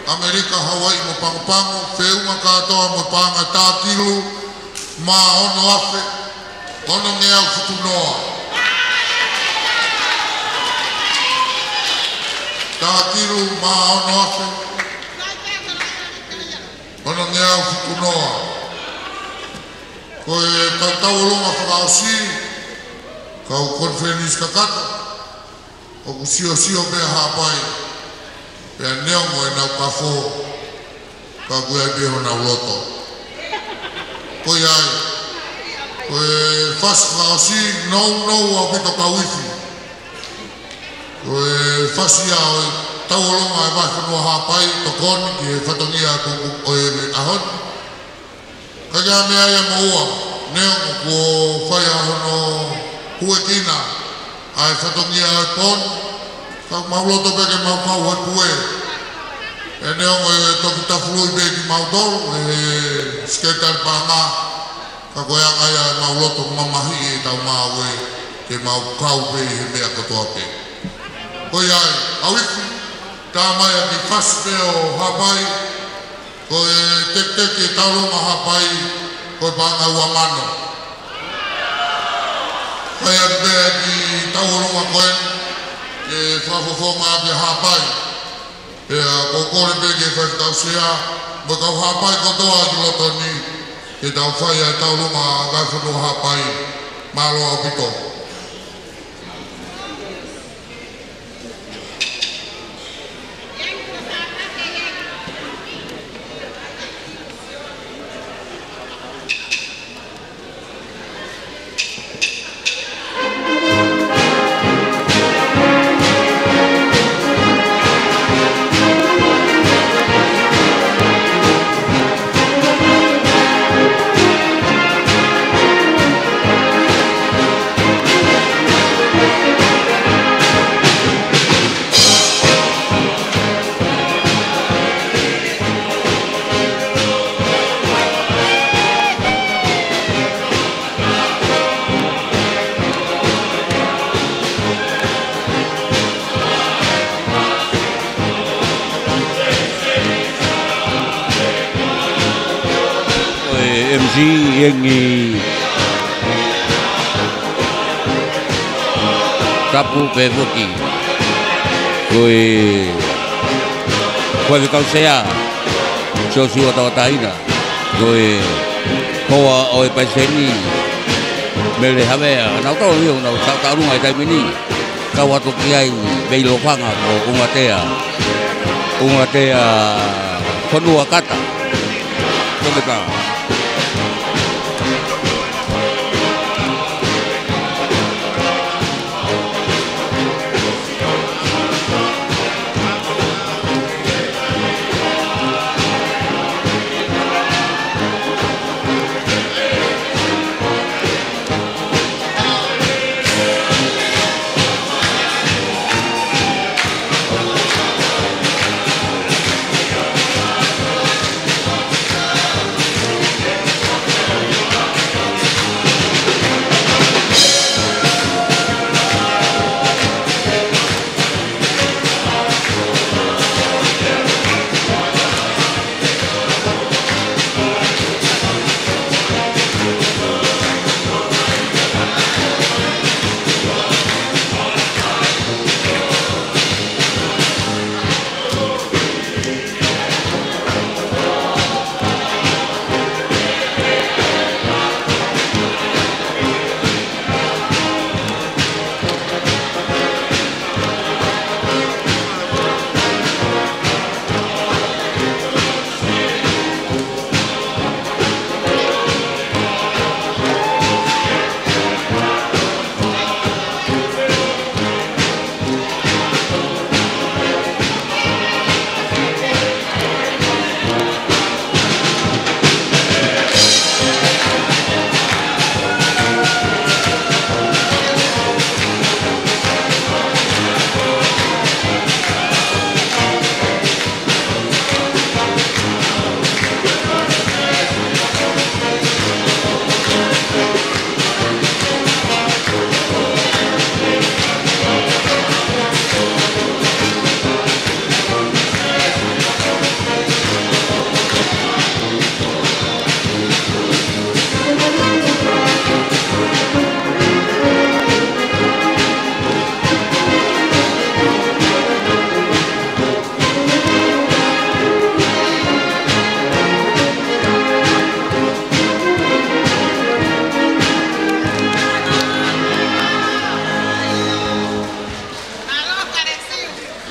ʻAmelika, Hauaiʻi mo Pago Pago, feʻunga kātoa mo e paʻanga ʻe taha kilu mā ono afe onongeau fitu noa. Taha kilu mā ono afe onongeau fitu noa. Ko e tau tauʻolunga fakaʻosi, kau konifelenisi kakato, ʻoku siosio pē ʻa Haʻapai, pea neongo ʻenau kafo, ka ʻoku ʻi ai pē honau loto. Ko ia ai, ko e fasi fakaʻosi, nounou ʻaupito kau ifi. Ko e fasi ia ʻo e tauʻolunga ʻa e Vahefonua Haʻapai, tokoni ki he fatongia ʻo e ʻaho ni. Ka ko e meʻa ia mo ua, neongo kuo fai ʻa hono huekina ʻa e fatongia ʻo e pō ni, ka ʻoku mau loto pē ke mau kau he pue. ʻE neongo ʻe toki tafului pē kimautolu ʻe he Sekelitali Paʻanga, ka ko e anga ia ʻemau loto mamahiʻi ʻetau ngāue ke mau kau pē ʻi he meʻa kotoa pē. Ko ia ai, ʻauifi, tā mai ʻa e kiʻi fasi pē ʻo Haʻapai, ko e tekiteki ʻo e tauʻolunga Haʻapai, ko e paʻanga ua mano. Fai atu pē ʻa e kiʻi tauʻolunga ko ē, ke fakafofonga ʻaki ʻa Haʻapai. Pea ʻoku ou kole pē ki he faifekau sea, mo e kau Haʻapai kotoa ʻi loto ni, ke tau fai ʻa e tauʻolunga ʻa e Vahefonua Haʻapai, mālō ʻaupito. Ko e M C ʻi he ngaahi tapu pē foki. Ko e, ko e faifekau sea, Siosiua Tauʻatāina. Ko e hoa ʻo e palesiteni, Mele Havea, naʻa nau tau ʻi honau tauʻolunga ʻi he taimi ni. Kau atu ki ai, Veilofanga, ko Ungatea, Ungatea Fonuakata. Toketā.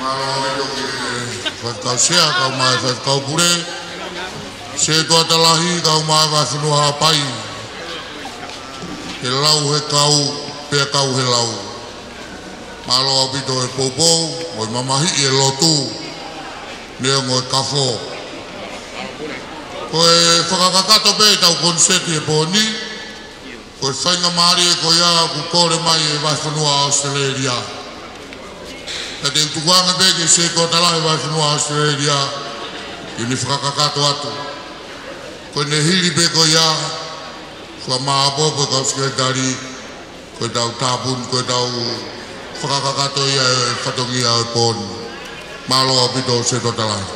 Mālō ʻaupito ki he faifekau sea, kau mai faifekau pule, Setuata Lahi, kau mai vahefonua Haʻapai, he lau he kau, pea kau he lau. Mālō ʻaupito e poupou, mo e mamahiʻi e lotu, neongo e kafo. Ko e fakakakato pē ʻetau koniseti he pō ni, ko e faingamālie ko ia kuo kole mai e vahefonua ʻAositelēlia. Ka te u tukuange pē ki he Setuata Lahi e vahefonua ʻAositelēlia, ke ne fakakakato atu. Ko ʻene hili pē ko ia, fakamāʻopoʻopo e kau sekelitali, ko ʻetau tāpuni, ko ʻetau fakakakato ia e fatongia ʻo e pō ni. Mālō ʻaupito Setuata Lahi.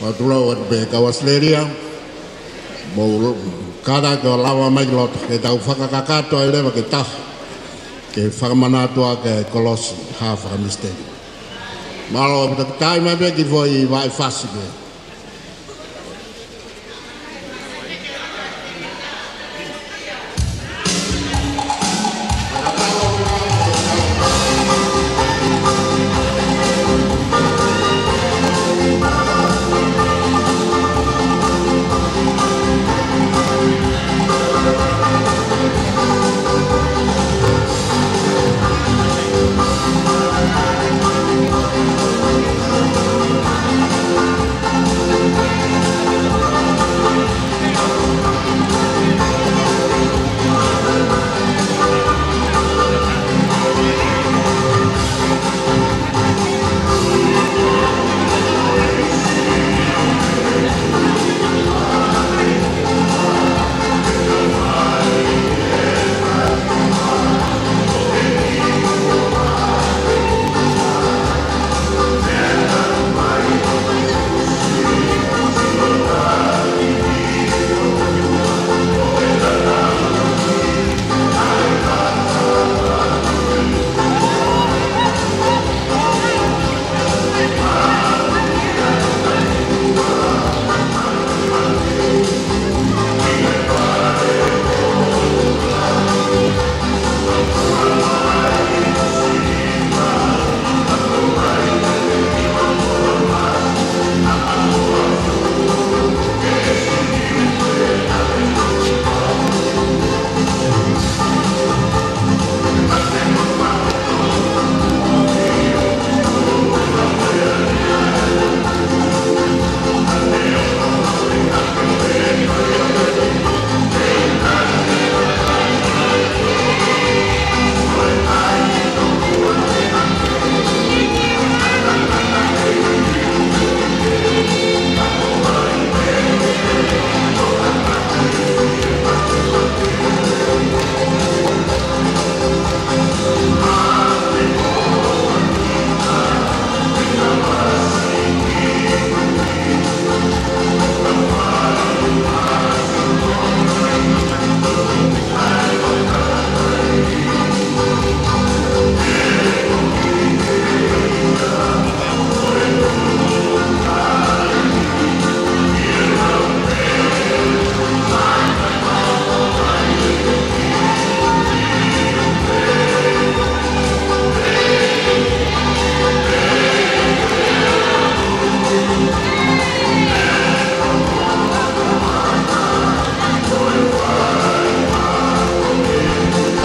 Mau tulau atu pē kau ʻAositelēlia, mou kātaki ʻo lava mai ki loto, ke tau fakakakato ai leva ke taha, ke fakamanatu ʻaki e kolosi ha fakamisiteli. Mālō ʻaupito, kiʻi taaʻi mai pē kiʻi foʻi vaʻe fasi pē.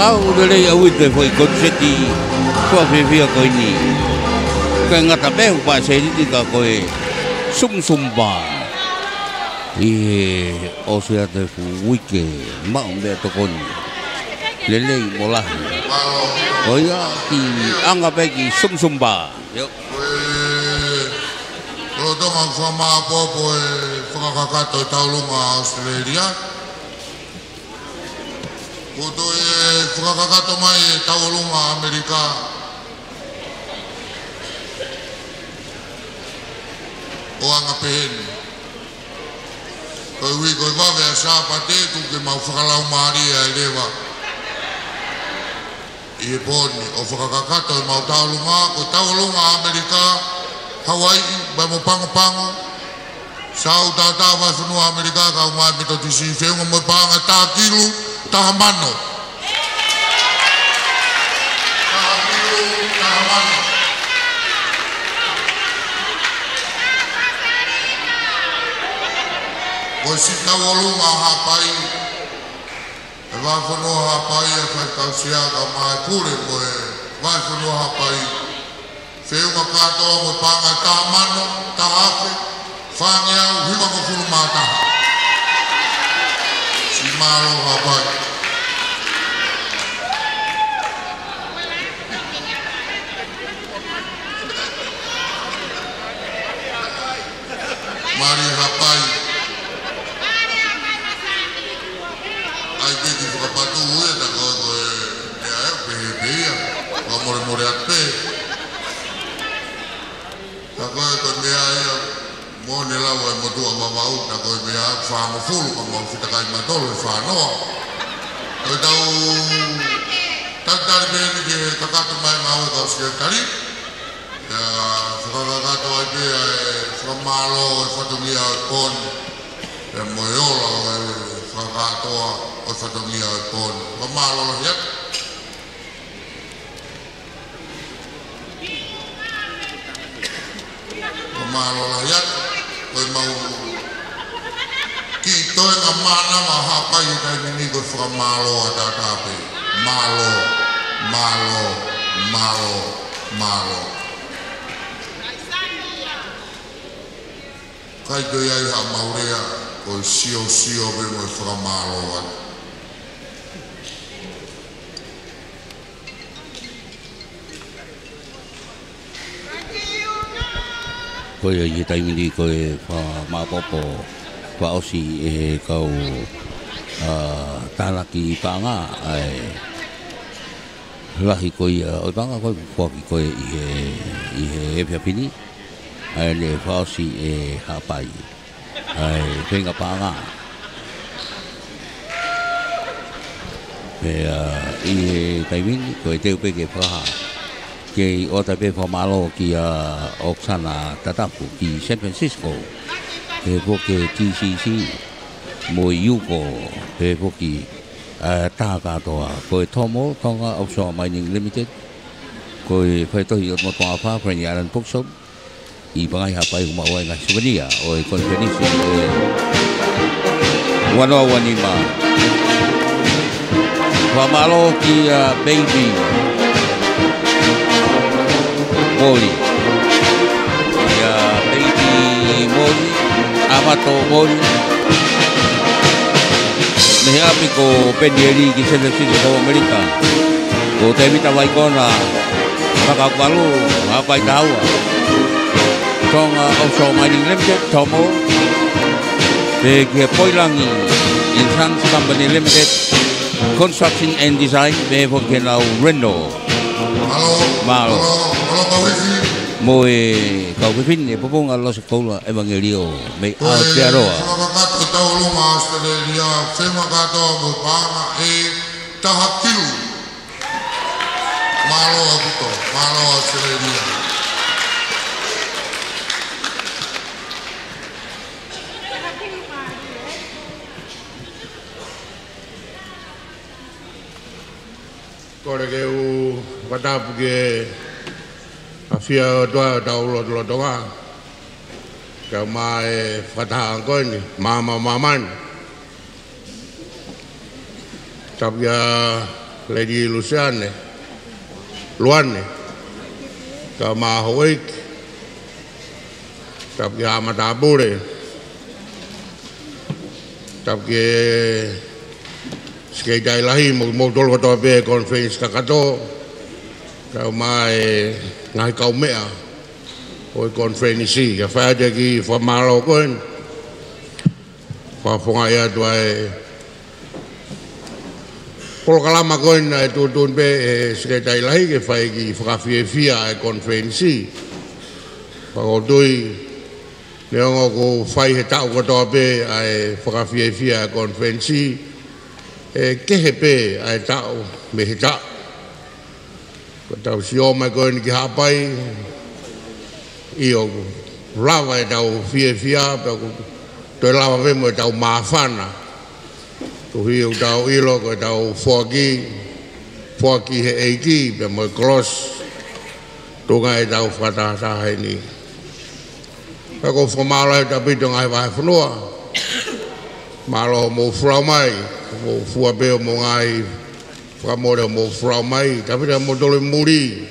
Kau lelei ʻaupito e foʻi koniseti fakafiefia ko eni. ʻIkai ngata pē ʻoku paʻa e sēniti ka ko e Sum Sum Bar. ʻI he ʻosi atu e fuʻu uike maʻu meʻatokoni. Lelei mo lahi. Ko ia kiʻi anga pē ki Sum Sum Bar. ʻIo. Ko e lolotonga fakamāʻopoʻopo e fakakakato e Tauʻolunga ʻAositelēlia, kuo toe fakakakato mai e Tauʻolunga ʻAmelika ʻo anga pehē ni. Koeʻuhi ko e vave ʻa Sāpate, tuku ke mau fakalaumālie ai leva ʻi he pō ni ʻo fakakakato ʻemau tauʻolunga, ko e Tauʻolunga ʻAmelika, Hawaiʻi, Pae mo Pago Pago, Saʻu Taʻataʻa, Vahefonua ʻAmelika, kau mai Metotisi, feʻunga mo e paʻanga ʻe taha kilu taha mano. Taha kilu taha mano. Ko e siʻi tauʻolunga ʻa Haʻapai, ʻa e vahefonua Haʻapai, ʻa e faifekau sea kae ʻumaʻā e pule mo e vahefonua Haʻapai. Feʻunga kātoa mo e paʻanga ʻe taha mano, taha afe, fāngeau, hivangofulu mā taha. Siʻi mālō Haʻapai. Mālie Haʻapai. ʻAi pē ke fakapatū ia, tā ko e, ko e meʻa ʻe pehē pē ia. Fakamolemole atu pē. Tā ko e, ko e meʻa ia, moʻoni lau ʻa e motuʻa Vavaʻu, tā ko e meʻa fāngofulu, ka mau fita kai matolo e fānoa. Ko e tau talitali pē eni ke kakato mai ngāue kau sekelitali. ʻIo, fakakakato ai pē ʻa e fakamālō ʻo e fatongia ʻo e pō ni. ʻIo, mo e ola ʻo e fakakātoa ʻo e fatongia ʻo e pō ni. Fakamālō lahi atu. Fakamālō lahi atu. Ko e mau kiʻi toenga mānava ʻa Haʻapai he taimi ni ko e fakamālō ʻataʻatā pē. Mālō, mālō, mālō, mālō. ʻIkai toe ʻi ai haʻamau lea, ko e siosio pē mo e fakamālō atu. Ko ia ʻi he taimi ni ko e fakamāʻopoʻopo fakaʻosi ʻe he kau, ā, tānaki paʻanga ʻa e lahi ko ia ʻo e paʻanga ko e foaki ko ē ʻi he, ʻi he efiafi ni, ʻa ē naʻe fakaʻosi ʻe Haʻapai. ʻA e feinga paʻanga. Pea ʻi he taimi ni, ko e teu pē ke fakahā. Kei ʻoatu pē fakamālō kia Oksana Tatafu ki San Francisco. Pehē foki ki T C C mo Yuko, pehē foki ʻa e taha kātoa. Ko e Tomo, Tonga Offshore Mining Limited. Ko e faitohi ʻo Motuʻa Fā, Franny Island Bookshop. ʻI Pangai Haʻapai ʻoku maʻu ai e ngaahi suvenia ʻo e konifelenisi ʻo e ua noa ua nima. Fakamālō kia Baby Moli. Kia Baby Moli, ʻAmato Moli. Mei he ʻapi ko Penieli ki San Francisco, ʻAmelika. Ko Tēvita Vaikona, Makaʻupalu, Haʻapai Taua. Tonga Offshore Mining Limited, Tomo. Pea kia Poilangi Insurance Company Limited, Construction and Design, pehē foki ki heʻenau Reno. Mālō. Mālō. Mālō, mālō, mālō. Mo e kau fefine, Pupunga Lose Koula ʻEvangelio, mei Aotearoa. Fakakakato tauʻolunga ʻAositelēlia, feinga kātoa mo e paʻanga ʻe taha kilu. Mālō ʻaupito, mālō ʻAositelēlia. Kole ke u fakatapu ki he ʻafio ʻa e ʻOtua ʻi hotau lotolotonga. Kae ʻumaʻā e fakataha ko eni, māmā māmani. Tapu kia Lady Luseane Luane, kae ʻumaʻā houʻeiki. Tapu kia Haʻa Matāpule. Tapu ki he Sekelitali Lahi mo kimoutolu kotoa pē konifelenisi kakato. Kae ʻumaʻā e ngaahi kaumeʻa ʻo e konifelenisi. Kae fai atu e kiʻi fakamālō ko eni. Fakafofongaʻi atu ʻa e polokalama ko eni naʻe tuʻutuʻuni pē ʻe he Sekelitali Lahi ke fai e kiʻi fakafiefia ʻa e konifelenisi. Pea ʻoku ou tui, neongo ʻoku fai he taʻu kotoa pē ʻa e fakafiefia ʻa e konifelenisi, ʻe kehe pē ʻa e taʻu mei he taʻu. Ko ʻetau sio mai ko eni ki Haʻapai, ʻio, ʻoku lava ʻetau fiefia, pea ʻoku toe lava pē mo ʻetau māfana. Koeʻuhi ʻoku tau ʻilo ko ʻetau foaki, foaki ʻe he ʻEiki, pea mo e kolosi, tuʻunga ʻetau fakatahataha heni. Pea ʻoku ou fakamālō atu ʻaupito ngaahi vahefonua. Mālō hoʻomou folau mai, hoʻomou fua pē hoʻomou ngaahi fakamole hoʻomou folau mai, tafita mo tolu muli.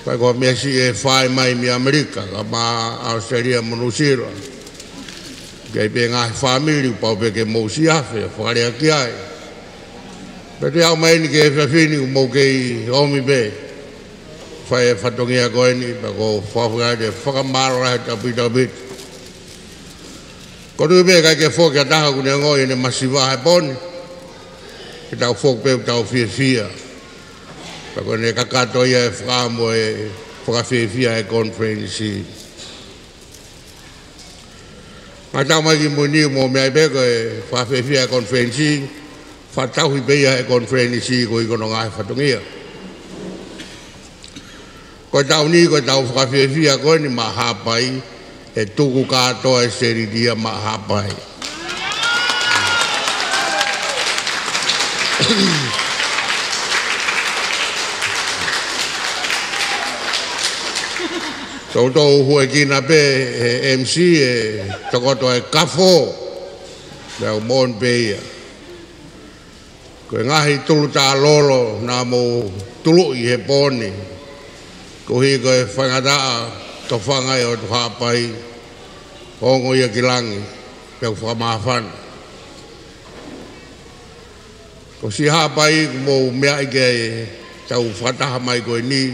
Pea ko e meʻa siʻi ʻe fai mai mei ʻAmelika, kae ʻumaʻā ʻAositelēlia mo Nuʻusila. Kei pē ngaahi fāmili, pau pē ke mou siʻi afe, fakalea ki ai. Pea te u ʻomai eni ki he efiafi ni, ʻoku mou kei ʻomi pē. Fai e fatongia ko eni, pea ko e fakafoki atu e fakamālō lahi ʻaupito ʻaupito. Ko e tuʻu pē ʻikai ke foki ha taha ʻoku ne ongoʻi ʻene masiva he pō ni. Ke tau foki pē ʻo tau fiefia. Pea ko ʻene kakato ia e fakaʻamu e fakafiefia e konifelenisi. Ngaahi taʻu mai ki mui ni mou meaʻi pē ko e fakafiefia e konifelenisi, fakatauhi pē ia he konifelenisi koeʻuhi ko hono ngaahi fatongia. Ko e taʻu ni, ko e taʻu fakafiefia ko eni maʻa Haʻapai, ʻe tuku kātoa e sēniti ia maʻa Haʻapai. Toutou huekina pē he M C e tokoto e kafo. Pea ʻoku moʻoni pē ia. Ko e ngaahi tulu tālolo naʻa mou tuluʻi he pō ni. Koeʻuhi ko e faingataʻa tofanga ʻi ʻOtu Haʻapai, ongo ia ki langi, pea ʻoku fakamāfana. Ko siʻi Haʻapai ʻoku mou meaʻi ke tau fakataha mai ko eni.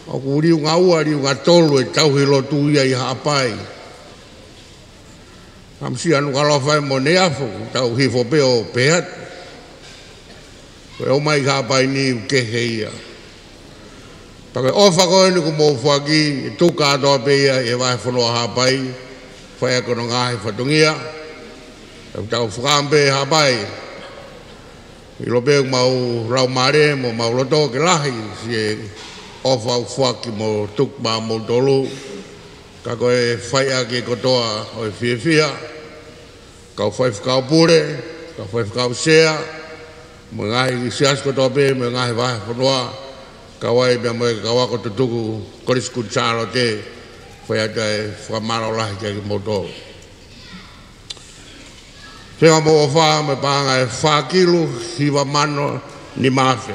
ʻOku liunga ua, liunga tolu e tauhi lotu ia ʻi Haʻapai. Kam si anu kalofa e mo ne afu, tau hifo pē ʻo pehē atu. Ko e ʻomai Haʻapai ni ʻoku kehe ia. Pea ko e ʻofa ko eni ʻoku mou foaki, ʻe tuku kātoa pē ia ʻi he vahefonua Haʻapai, fai ʻaki hono ngaahi fatongia. Pea tau fakaʻamu pē Haʻapai. ʻIlo pē ʻoku mau laumālie mo mau loto ke lahi, siʻi ʻofa ʻoku foaki mo tuku maʻamoutolu. Ka ko e fai ʻaki kotoa ʻo e fiefia, kau faifekau pule, kau faifekau sea, mo e ngaahi siasi kotoa pē, mo e ngaahi vahefonua, kau ai pea mo e kau ako tutuku, Kolisi Kuini Sālote, fai atu e fakamālō lahi kiate kimoutolu. Feinga mo ʻofa mo e paʻanga ʻe fā kilu hiva mano nima afe.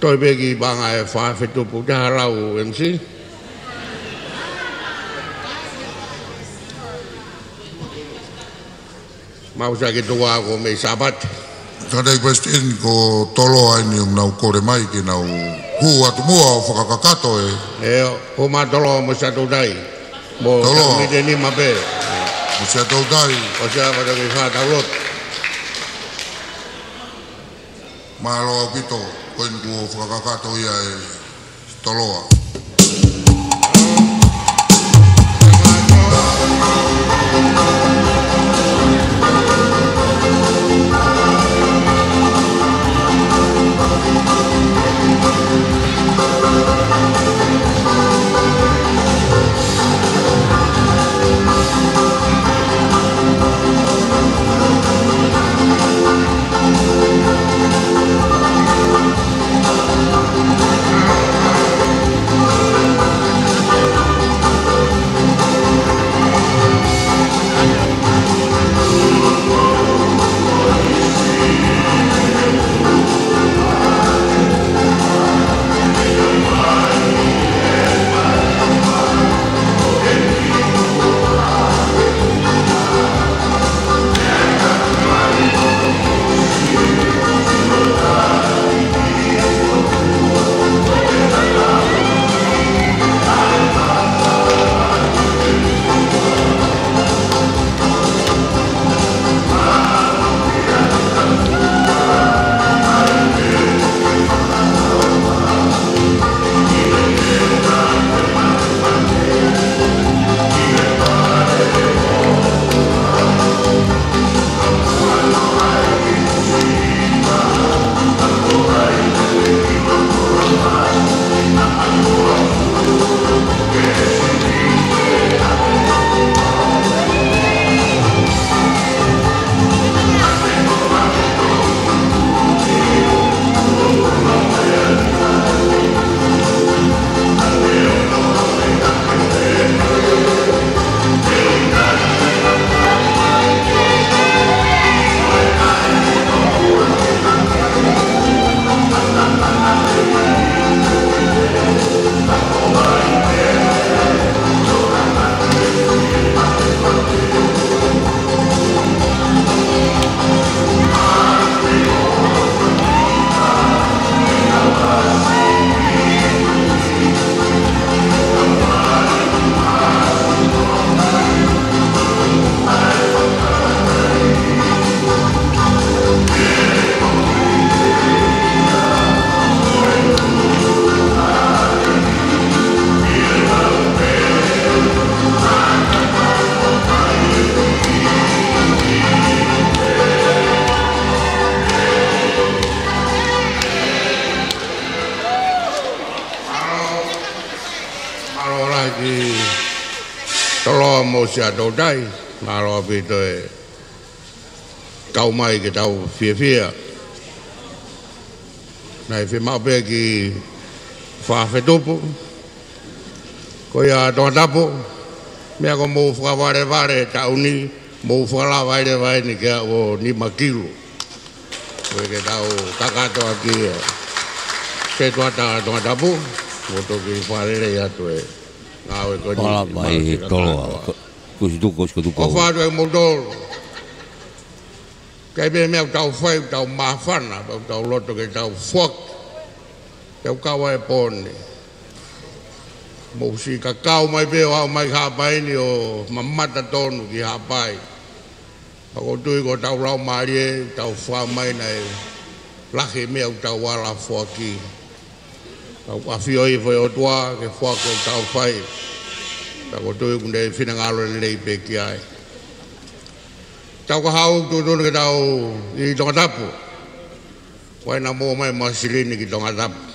Toe pē ki he paʻanga ʻe fā afe tupu, te halau M C. Mau sa ke tuku ā ko e meʻi Sāpate. Tangataʻeiki Palesiteni, ko Toloa eni ʻoku nau kole mai ke nau hū atu muʻa ʻo fakakakato e. ʻIo, hū mai Toloa mo Siaʻatoutai. Mo Toloa. Tau mite ni mape. Mo Siaʻatoutai. Ko Siaʻatoutai ke fai ʻetau lotu. Mālō ʻaupito, ko eni kuo fakakakato ia e Toloa. ʻosi ʻa Toutai, mālō ʻaupito e kau mai ke tau fiefia. Naʻe fiemaʻu pē ki Fafetupu, ko ia Tongatapu, meʻa ko mou fakavalevale taʻu ni, mou fakalava ai leva eni ke aʻu ʻo nima kilu. Ko e ke tau kakato ʻaki ia. Setuata Tongatapu, mou toki fakalelei atu e ngāue ko eni. Fala mai he toloa, ko-, kusi tuku, kusi tuku. ʻOfa atu e moutolu. Kai pē meʻa ʻoku tau fai, ʻoku tau māfana, ʻoku tau loto ke tau foaki. Tau kau ai e pō ni. Mou siʻi kakau mai pē ʻo aʻu mai ki Haʻapai ni ʻo mamata tonu ki Haʻapai. Pea ʻoku ou tui ko hotau laumālie, tau fai mai naʻe lahi meʻa ʻoku tau ala foaki. Tau ʻafioʻi foʻi ʻOtua ke foaki ʻoku tau fai. Pea ʻoku ou tui ʻoku ne finangalo lelei pē ki ai. Tau kahaʻu tuʻutuʻuni ke tau ʻi Tongatapu. Ko e naʻa mou ō mai mo e silini ki Tongatapu.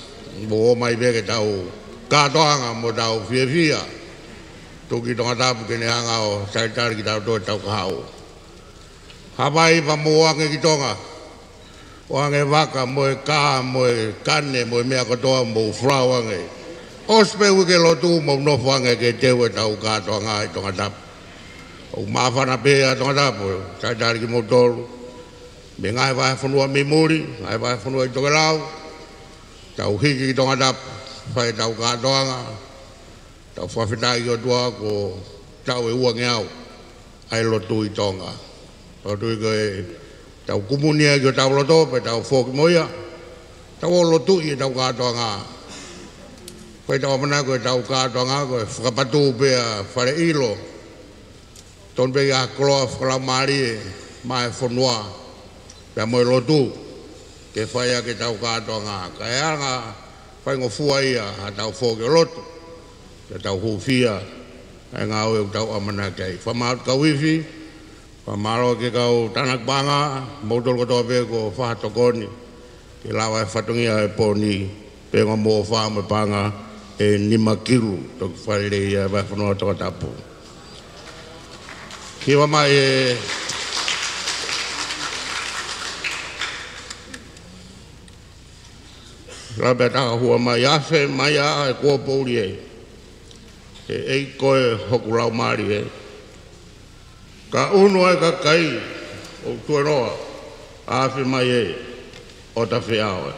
Mou ō mai pē ke tau kātoanga mo tau fiefia. Tuku ki Tongatapu ke ne hanga ʻo talitali kitautolu tau kahaʻu. Haʻapai pea mou ō ange ki Tonga. ʻO ange vaka mo e kā, mo e kane, mo e meʻa kotoa mou folau ange. ʻOsi pē uike lotu mou nofo ange ke teu e tau kātoanga ʻi Tongatapu. ʻOku māfana pē ʻa Tongatapu, talitali kimoutolu. Mei he ngaahi vahefonua mei muli, ngaahi vahefonua ʻi tokelau. Tau hiki ki Tongatapu, fai tau kātoanga. Tau fakafetaʻi ki he ʻOtua kuo tau e uangeau ʻa e lotu ʻi Tonga. Tau tui ko e tau kumuni ia ki hotau loto, pea tau foki mo ia. Tau ō lotu ʻi he tau kātoanga. Ko e tau ʻamanaki ko e tau kātoanga, ko e fakapatū pē ʻa Fale ʻIlo. Tonu pē ia koloa fakalaumālie maʻa e fonua, pea mo e lotu, ke fai ʻaki e tau kātoanga. Kae anga faingofua ia ha tau foki ʻo lotu, ke tau hūfia, ʻa e ngāue ʻoku tau ʻamanaki ai. Fakamālō ki he kau ifi, fakamālō ki he kau tānaki paʻanga, moutolu kotoa pē kuo fakatokoni, ke lava e fatongia e pō ni, pea ʻoku mou ʻofa mo e paʻanga ʻe nima kilu, toki fakalelei ia e vahefonua Tongatapu. Hiva mai e, lava pē ʻa e hua mai, afe mai ā e kuo poʻuli ē. ʻE ʻEiki ko e hoku laumālie ē. Ka ʻunu ai e kakai ʻoku tuenoa, afe mai ē, ʻo ta feʻao ē.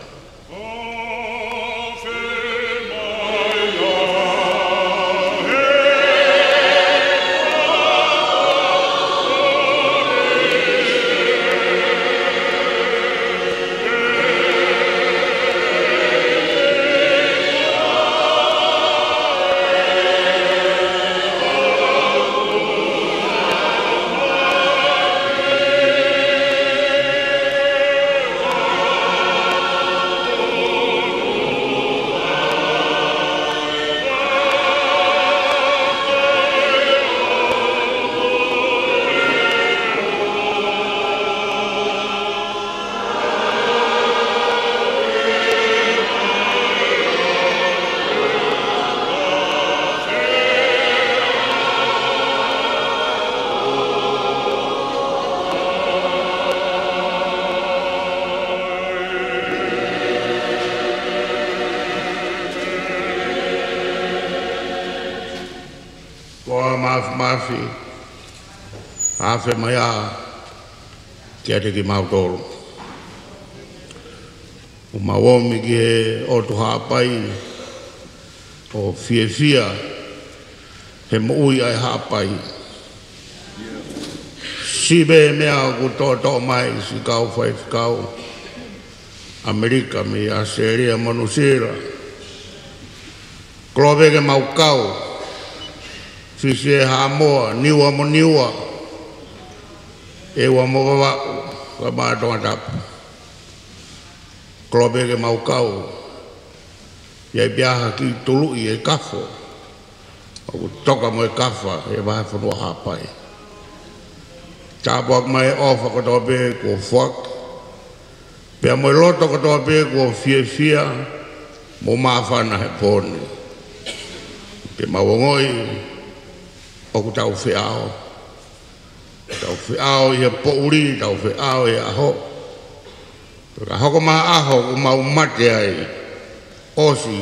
Ko e māfimafi, afe mai ā kiate kimautolu. ʻOku mau ō mai ki he ʻotu Haʻapai, ʻo fiefia he moʻui ʻa e Haʻapai. Siʻi pē meʻa ʻoku toʻotoʻo mai siʻi kau faifekau ʻAmelika mei ʻAositelēlia mo Nuʻusila. Kolope ke mau kau, Fisi ē, Haʻamoa, Niua mo Niua, ʻEua mo Vavaʻu, kae ʻumaʻā Tongatapu. Kolope ke mau kau, ʻi ai pē ha kiʻi tuluʻi e kafo, ʻoku toka mo e kafa e vahefonua Haʻapai. Tāpuaki mai e ʻofa kotoa pē kuo foaki, pea mo e loto kotoa pē kuo fiefia mo māfana he pō ni. Ke mau ongoʻi ʻoku tau feʻao. Tau feʻao ʻi he poʻuli, tau feʻao ʻi he ʻaho. Pea ka hoko mai ha ʻaho ʻoku mau mate ai, ʻosi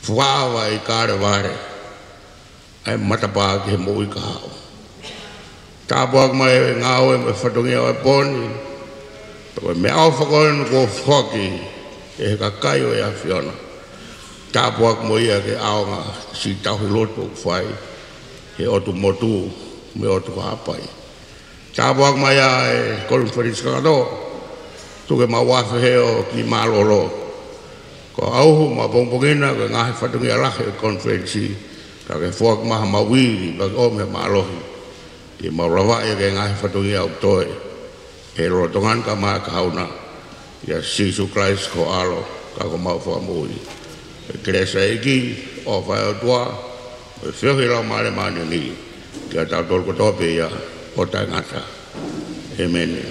fuaʻava ʻi Kalevale ʻa e matapā ki he moʻui kahaʻu. Tāpuaki mai e ngāue mo e fatongia ʻo e pō ni. Pea ko e meʻaʻofa ko eni kuo foaki ʻe he kakai ʻo e ʻAfiona. Tāpuaki mo ia ke ʻaonga siʻi tauhi lotu ʻoku fai he ʻotu motu mo e ʻotu Haʻapai. Tāpuaki mai ʻa e konifelenisi kakato, tuku ke mau afe hē ʻo kiʻi mālōlō. Ko ʻauhu mo ʻapongipongi na ko e ngaahi fatongia lahi ʻo e konifelenisi, ka ke foaki mai ha mau ivi, pea ke ʻomi ha mālohi ke mau lavaʻi ʻaki e ngaahi fatongia ʻoku toe he lolotonga ni kae ʻumaʻā e kahaʻu na, ʻia Sīsū Kalaisi ko ho ʻAlo ka ko homau Fakamoʻui. Ko e kelesi ʻa e ʻEiki, ʻofa ʻa e ʻOtua, mo e feohi ʻa e Laumālie Māʻoniʻoni, ke ʻiate kitautolu kotoa pē ia ʻo taʻengata. ʻĒmeni.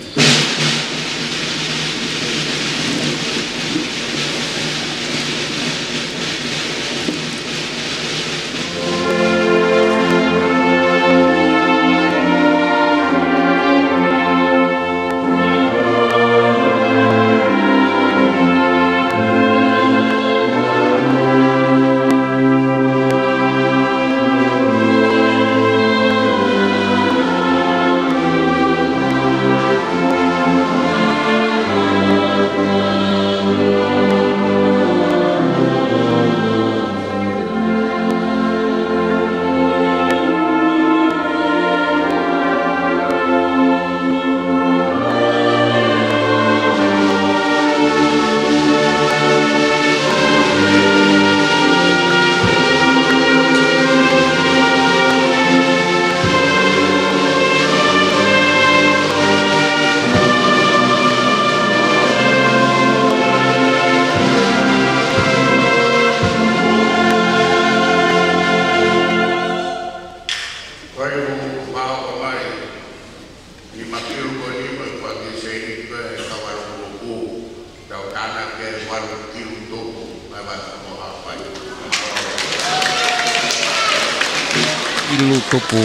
Ko e ʻuhinga ʻoku mau ʻomai ʻi he makiu ko eni mo e kuaki sēniti ko e kava lukuku, tau tānaki e valu kilu tupu, mai mai ko Haʻapai. Kilu tupu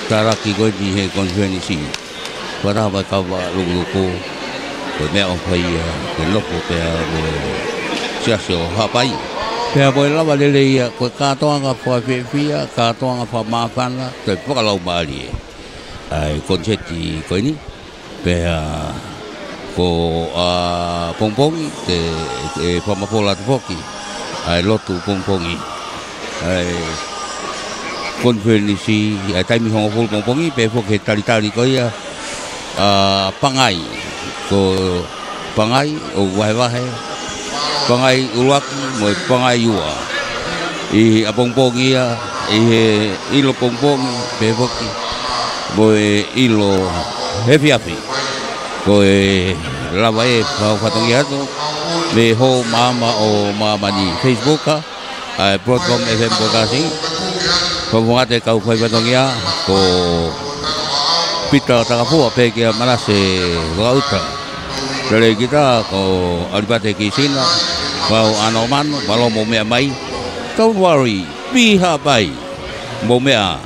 tānaki ko eni he konifelenisi. Fakataha mai e kava lukuku, ko e meʻaʻofa ia ke nofo pea mo e siasi ʻo Haʻapai. Pea mo e lava lelei ia, ko e kātoanga fakafiefia, kātoanga fakamāfana, toe fakalaumālie ʻa e koniseti ko eni. Pea ko ʻapongipongi te, te fakamafola atu foki ʻa e lotu pongipongi ʻa e konifelenisi, ʻa e taimi hongofulu pongipongi, pea foki he talitali ko ia ʻa Pangai. Ko Pangai ʻoku vahevahe, Pangai ʻuluaki mo e Pangai ua. ʻI ʻapongipongi ia, ʻi he ʻilo pongipongi, pea foki mo e ʻilo efiafi. Ko e lava ʻe fakafatongia atu mei he Hall Maama ʻo Māmani Facebook, ʻa e Broadcom F M Broadcasting. Fakafofonga atu e kau faifatongia, ko Pita Takafua pea kia Manase Vakauta. Lelei kita, ko ʻAlipate Kisina, Vau ʻAnomanu, mālō hoʻomou meʻa mai. Don't worry, be happy. Mou meʻa